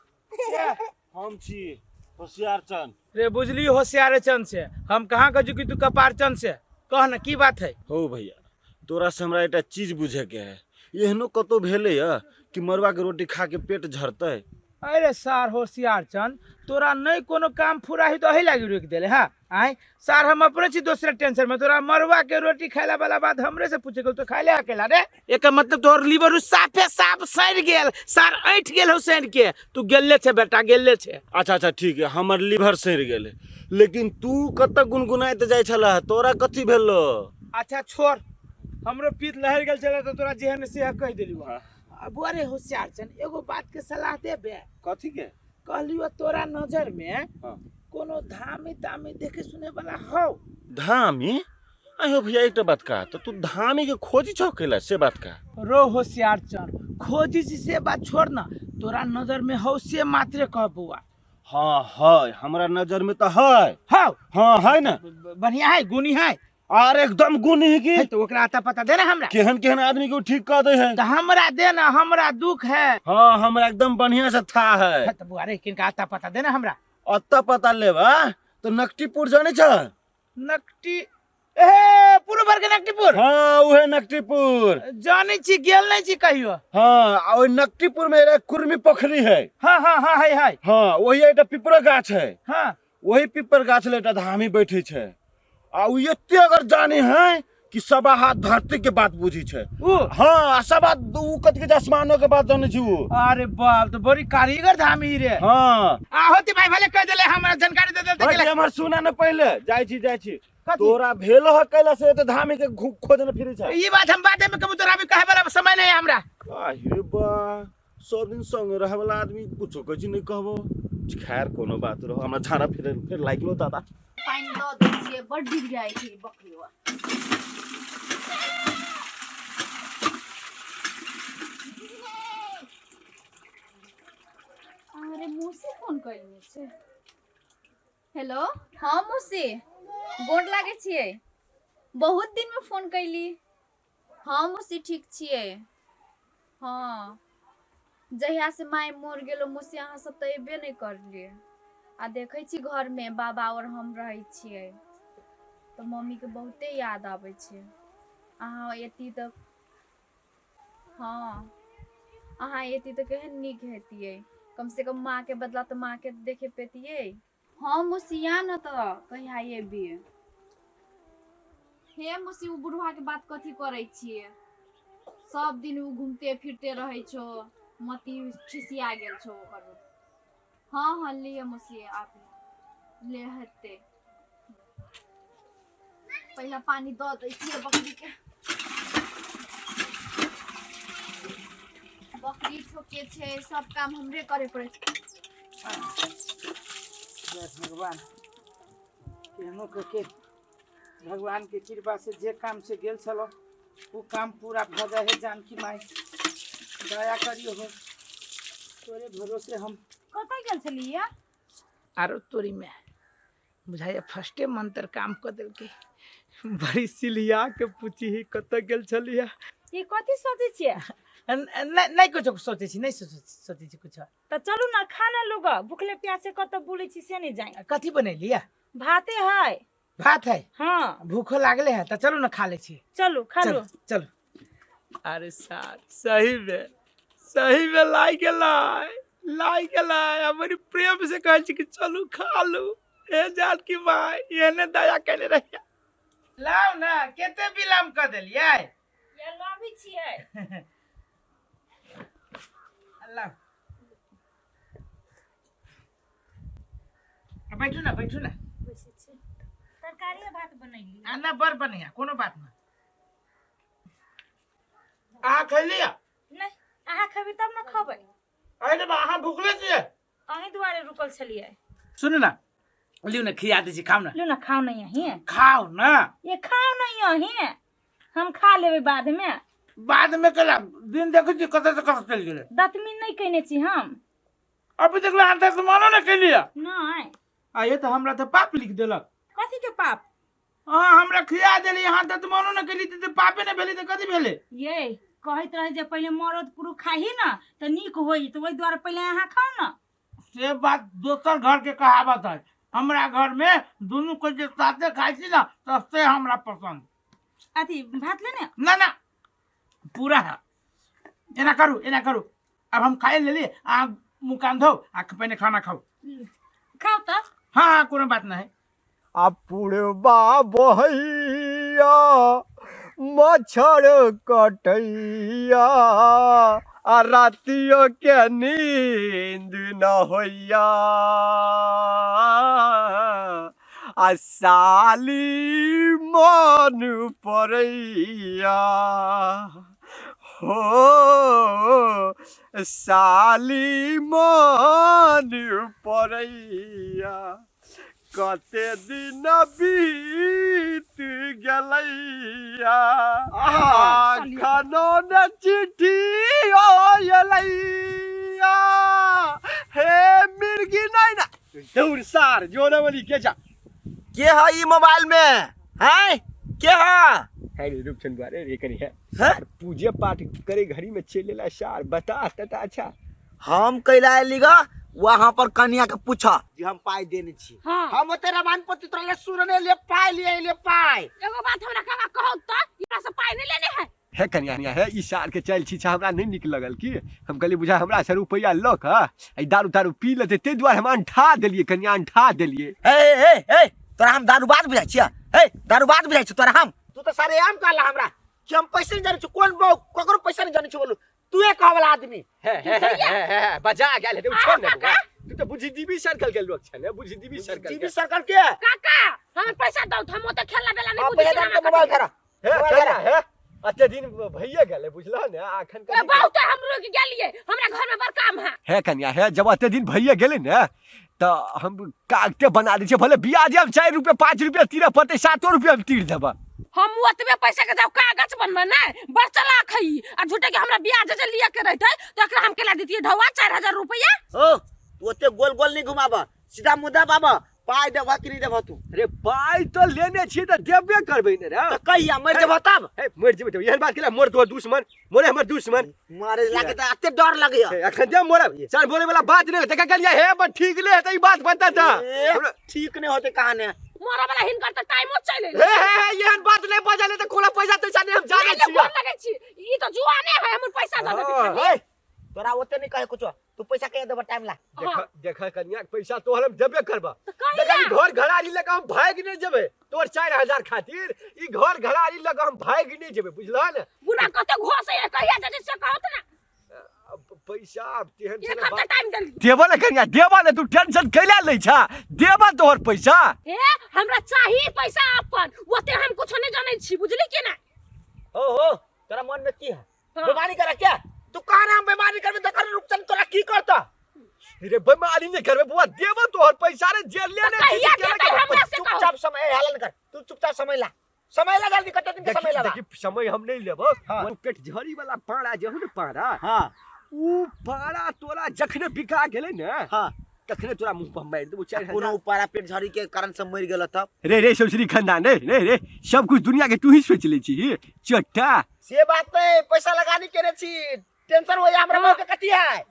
हम छी होशियार चंद। रे बुझली होशियार चंद से हम कहाँ कहू कि तू कपार चंद से, कह न की बात है? हो भैया, तोरा से हमरा एकटा चीज बुझे के है, एहनो कतौ भेलै या कि मरुआ के रोटी खा के पेट झरतै? अरे सार होशियार चंद, तोरा नहीं कोनो काम फुराही तो अही लागी रोक देले। हाँ आय सार, हम अपने छी दोसरे टेंशन में, तोरा मरुआ के रोटी खाइला वाला बात हमरे से पूछे गेल तो खाइले अकेला रे। एकर मतलब तोहर लीवर साफे साफ सड़ गेल सार, ऐठ गेल हो सड़ के, तू गेले छे बेटा, गेले छे। अच्छा अच्छा ठीक है, हमर लीवर सड़ गेल, लेकिन तू कतऽ गुनगुनाइत जाइ छलह, तोरा कथी भेलो? अच्छा छोड़, हमरो पीत लहर गेल छले तो तोरा जेहन सेह कहि देलियौ। अब अरे होशियार चंद, एगो बात के सलाह देबे? कथी के? कहलियो तोरा नजर में हाँ। कोनो धामी तामी देखे सुने वाला हो? धामी? अयो भैया एकटा बात कह, तो तू धामी के खोजी छौ कैला से बात कह? रो होशियार चंद, खोजी छी से बात छोड़ ना, तोरा नजर में हो से मात्रे कह बउआ। हाँ है, हमरा नजर में तो है। हौ? हाँ है ना। बढ़िया है, गुनी है। आर एकदम गुनी है की? है तो ओकरा आता पता दे ना हमरा। केहन केहन आदमी के ठीक कर दे है। तो हमरा दे ना, हमरा दुख है। हाँ हमरा एकदम बढ़िया से था है। है तो बुआ रे, किनका आता पता दे ना हमरा। अत्ता पता लेबा तो नकटीपुर जाने छ? नकटी ए पूर्व भर के नकटीपुर? हाँ उहे नकटीपुर। जाने छी, गेल नहीं छी कहियो। हाँ आ ओई नकटीपुर में एक कुर्मी पोखरी है। हाँ हाँ हाँ है है। हाँ वही एकटा पिपरा गाछ है। हाँ वही पिपर गाछ ले एकटा धामी बैठे छै, आ उ एते अगर जाने है कि सवा हाथ धरती के बात बुझी छै। उ? हाँ, आ सवा उ कथी के आसमानो के बात जाने छै उ। अरे बाप, तो बड़ी कारीगर धामी रे। हाँ। आ होती भाई भले कह देले, हमरा जानकारी दे देते भाई, गेले। हमर सुना न पहले, जाय छी जाय छी। कथी? तोरा भेल ह कैला से त धामी के खोजने फिरे छै। ई बात हम बादे में कहबो, तोरा अभी कहे वाला समय नहीं है हमरा। आहे बा, सब दिन संग रहे वाला आदमी कुछो कहै छी नहीं कहबो। खैर कोनो बात रहो, हमरा झाड़ा फिरे फिर लाइक लो दादा। पानि दऽ दै छियै, बड्ड डूबि जाइ छै बकरीवा। अरे मौसी फोन कयने छै। हेलो, हाँ मौसी, गोर लागै छियै, बहुत दिन में फोन कैली। हाँ मौसी ठीक छियै। हाँ जहिया से माय मर गेलो मौसी, अहाँ सब तऽ एबे नहि करलियै, आ देखै छी घरमे बाबा आओर हम रहै छियै तऽ मम्मीके बहुते याद आबै छै। अहाँ एती तऽ, हाँ अहाँ एती तऽ केहन नीक हेतियै, कम से कम माँके बदला तऽ माँके देखे पेतियै। हाँ मौसी आ न तऽ कहिया एबी? हे मौसी, उ बुढ़वा के बात कथी करै छियै, सब दिन उ घूमते फिरते रहै छौ, मति खिसिया गेल छौ ओकर। हाँ हाँ लिअ मौसी, आप ले हेतै। पहिला पानी दऽ दै छियै बकरीके। बकरी ठोके छै, सब काम हमरे करे पड़ै छै। जय भगवान, केहनो के भगवान के कृपा से जे काम से गेल छलो उ काम पूरा भऽ जाए है। जानकी माई दया करियो हो, तोरे भरोसे हम। कतऽ गेल छलियै? आरो तोरी में बुझाइए फर्स्टे मंत्र काम कऽ देलकै। बड़ी सिलिया के पूछी ही कतऽ गेल छलियै। ई कथी सोचै छियै? नहीं नहीं, कुछो सोचै छी नहीं, सोचै छी कुछो। तऽ चलू ने खाना लू ग, भूखले प्यासे कतऽ बुलै छी से नहि जानि। कथी बनेलियै? भाते है। भात है? हाँ। भूखो लागले है, तऽ चलू ने खा लै छी। चलू खा लू। चलू चलू। अरे सार सही में लाइ गेलै, लाइ गेलै। आ बड़ी प्रेम से कहै छी कि चलू खा लू। हे जानकी माय, एहने दया केने रहिया। लाउ ने, कते विलम्ब कऽ देलियै। या लाबै छियै। लाउ, बैठू ने, बैठू ने। बैसै छी। तरकारी भात बनेली। आ ना, बड़ बढ़िया, कोनो बात ना। अहाँ खैलियै? नहि, अहाँ खेबै तब ने खबै। अरे बा, अहाँ भुखले छियै? अहीं दुआरे रुकल छलियै। सुनू ने, लियौ ने, खिया दै छी, खाउ ने। लू ने, खाउ ने यहीं। खाउ ने। ये खाउ ने यहीं, हम खा लेबै बाद में। बाद में केला? दिन देखै छी कतऽ से कतऽ चलि गेलै। दतमिन नहि कयने छी हम। अभी देखले अहाँ तक मानो ने केलियै। नहि। आ ये तऽ हमरा तऽ पाप लिख देलक। कथी के पाप? अहाँ हमरा खिया देली, अहाँ तऽ मानो ने केली, तऽ पापे ने भेलै तऽ कथी भेलै? ये कहैत रहे जे पहिले मरद पुरुष खाही ने तऽ नीक होई, तऽ ओहि दुआरे पहिले अहाँ खाउ ने। से बात दोसर घर के कहावत है। हमरा घर में दुनू को जे साथे खाइ छी ना, तऽ से हमरा पसंद। अथी भात ले ने। ना ना, पूरा है। एना करू, एना करू, अब हम खाए लेली, अहाँ मुँह कान धो आ पहिने खाना खाउ। खाउ तऽ। हाँ हाँ, कोनो बात नहीं। आ पुरबा बहैया मच्छर कटैया, आ रातियो के नींद न होइया, आ साली मन पड़ैया हो, साली मन पड़ैया। कते दिन बीत गेलैया, अखनो ने चिट्ठी अयलैया। हे मिर्गी नहीं ना दौड़ सार जो ना बोली के जा। के है ई मोबाइल में है? के है? है रे रूपचंद बारे रे कनी है। हैं? पूजे पाठ करे घड़ी में चले ला सार बता तता। अच्छा हम कैला एली गा वहां पर कनिया के पूछा जे हम पाई देने छी। हाँ। हम ओते रामायण पोथी तोरा ले सुनने लिए पाई लिए लिए पाई। एगो बात हमरा काका कहू तऽ, एकरा से पाइ नहि लेने है? हे कनिया है, ई सार के चल छी हमरा नहीं निक लगल की हम कहली बुझा हमरा से रुपया लऽ कऽ ई दारू तारू पी लेतै, ताहि दुआरे हम अंठा देलियै कनिया, अंठा देलियै। हे हे हे, तोरा हम दारूबाज बुझाइ छियै? हे दारूबाज बुझाइ छियै तोरा हम? तू तऽ सारे आम कहला हमरा कि हम पैसे नहीं जानै छी, कोन बहु ककरो पैसा नहीं जानै छी, बोलू तू कह वाला आदमी। हे हे हे हे हे बजा गेल हेतै, छोड़ ने बौआ। तू तऽ बुद्धिजीवी सर्कल के लोक छै ने, बुद्धिजीवी सर्कल जीवी के। सर्कल के। काका हमर पैसा दौ, हम ओते खेला बेला नहीं हाँ, बुझै पैसा छी। दे के मोबाइल धरा। हे मोबाइल कनिया धरा। हे, अते दिन भइए गेलै बुझलह ने, अखन ए कथी बहुत हम रुक गेलियै, हमरा घर में बड़ काम है। हे कनिया हे, जब अते दिन भइए गेलै ने तऽ हम कागते बना दै छियै, भले ब्याजे हम 4 रुपया 5 रुपया तीरऽ पड़तै, 7 रुपया हम तीर देबऽ। हम ओतबे पैसा के जाऊ कागज बनबे नै, बड़ चलाक है ई। आ झूठे के हमरा ब्याज जे लिया के रहतै तऽ एकरा हम केला दितियै ढौआ 4000 रुपया। ओ तू ओते गोल गोल नहीं घुमाबऽ, सीधा मुद्दा बाबा, पाई देबह कि नहीं देबह तू? अरे पाई तो लेने छियै तऽ देबे करबै ने रे। तऽ कहिया मरि जेबह तब? हे मरि जेबै तऽ एहन बात केला, मोर तोहर दुश्मन, मोरे हमर दुश्मन। मारे लागे तऽ एते डर लगैया। हे, अखन दे मोरब चल, बोले वाला बात नहीं देखा कलिया। हे बड़ ठीक ले हेतै ई बात बता तऽ। ए, ठीक नहीं होते कहाने। मोरा वाला हिनकर तऽ टाइमो चलि एलै। हे हे हे, एहन बात नहीं बजले तऽ कोनो पैसा तैसा नहीं हम जानै नहि, छियै। गोर लगै छी, ई तऽ जुआने है, हमर पैसा दऽ देतै खाली। हे, तोरा ओते नहीं कहे कुछो, तू पैसा कहिया देबह टाइम ला। देखा देखा कनिया, पैसा तोहर हम देबे करबा। तऽ कहिया? देखा ई घर घरारी लऽ कऽ हम भागि नहि जेबै तोहर 4000 खातिर, ई घर घरारी लऽ कऽ हम भागि नहि जेबै बुझलह ने। बुढ़ा कते घोस है, कहिया देतै से कहत ना। पैसा आब तेहन एक छलै हफ्ता बात। टाइम देली। देबऽ ने कनिया, देबऽ ने, तू टेंशन कैला लै छा, देबऽ तोहर पैसा। ए हमरा चाही पैसा अपन, ओते हम कुछो नहीं जानै छी, बुझली कि ना? हो हो तोरा मन में की है? हाँ। बेमानी करा क्या तू? कह रहा हम बेमानी करबे त कर रुपचन तोरा की करता? रे बेमारी नहीं करबे बुआ, देबऽ तोहर पैसा रे, जेल ले तऽ कहिया छी, केना देतै करबै? हमरा से कहू। चुपचाप समय हलन कर तू, चुपचाप समय ला, समय ला जल्दी, कते दिन के समय देखी ला? देखी, समय हम नहीं लेबो। हाँ। वो पेट झड़ी वाला पाड़ा जे हो ने पाड़ा, हां। ऊ पाड़ा तोरा जखने बिका गेलै ने, हां, तखने तोरा मुंह पर मारि देबो 4000। कोनो उपारा पेट झड़ी के कारण से मर गेल तब? रे रे सौसरी खानदान रे रे रे, सब कुछ दुनिया के तू ही सोच ले छी चट्टा। से बात नहीं, पैसा लगानी केने छी, टेंशन हो जा हमरा मौके कथी है?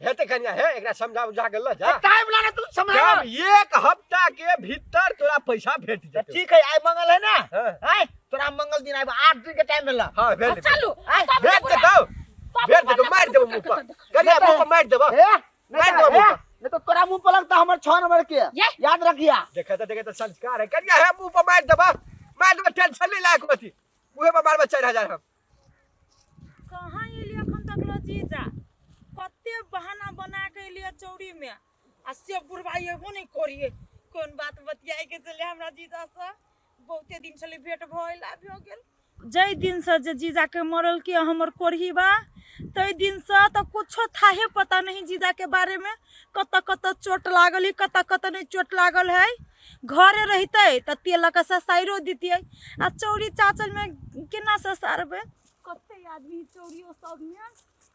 हेते कन्या हे, एकरा समझा बुझा के ल जा। टाइम लाना तू समझा। जब एक हफ्ता के भीतर तोरा पैसा भेट जेतौ। ठीक है, आइ मंगल है ना? हाँ। आइ तोरा मंगल दिन आइब, 8 दिन के टाइम मिलला। हाँ, भेट अब चलू। आइ, तब भेट बुला- देतौ, तब भेट देतौ, बुला- मारि देबो मुंह पर कन्या, मुंह पर मारि देबो। ए, नहीं मारि तो, देबो ए, मुंह पर। नहीं तो तोरा मुंह पर लगता हमर 6 नंबर के। ये। याद रखिया। देखा तो, देखा तो संस्कार है कन्या है, मुंह पर मारि देबो, मारि देबो, टेंशन नहीं लायक होती, मुंह पर मारबो 4000 हम। कहाँ एलियै अखन तक लो जीजा? कते बहाना बना के एलियै चौरी में, आ से बुढ़बा एबो नहीं करिए। कोन बात बतियाए के चले हमरा जीजा से? बहुते दिन छलै भेंट भइल, आ भऽ गेल। जै दिन से जे जीजा के मरल के हमर कोरही बा, तै दिन से तऽ कुछो थाहे पता नहीं जीजा के बारे में, कतऽ कतऽ चोट लागल है, कतऽ कतऽ नहीं चोट लागल है। घरे रहितै तऽ तेलक ससाइरो दितियै, आ चौरी चाचल में केना ससारबै? कते आदमी चौरियो सब में,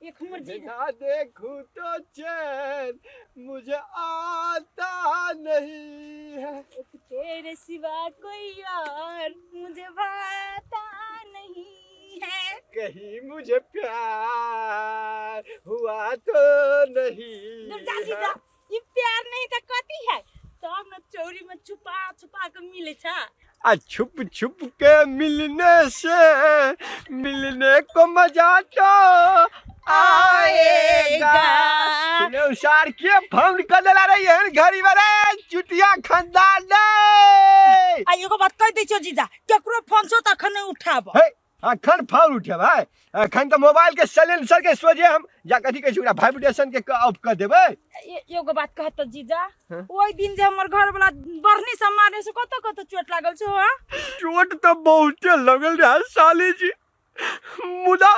एक हमर जीजा। बिना देखूं तो चैन मुझे आता नहीं है, तेरे सिवा कोई और मुझे भाता नहीं है, कहीं मुझे प्यार हुआ तो नहीं दुर्गा है। जीजा, ई प्यार नहीं तऽ कथी है? तब न चौरी में छुपा छुपा के मिले छा। आ छुप छुप के मिलने से मिलने को मजा तो आएगा। सुने सार के फोन कर देला रे एहन घड़ी वाले चुटिया खानदान रे। आ एगो बात कह दै छियौ जीजा, केकरो फोन छौ तऽ अखन नहीं उठाब। हे, अखन फोन उठेबै? अखन तऽ मोबाइल के साइलेंसर के सोझे हम जा कथी कहै छै ओकरा, वाइब्रेशन के ऑफ कर देबै। एगो बात कहत तऽ जीजा, हाँ? ओहि दिन जे हमर घर वाला बढ़नी से मारने से कतऽ कतऽ चोट लागल छौ? हाँ, चोट तऽ बहुते लगल रहे साली जी, मुदा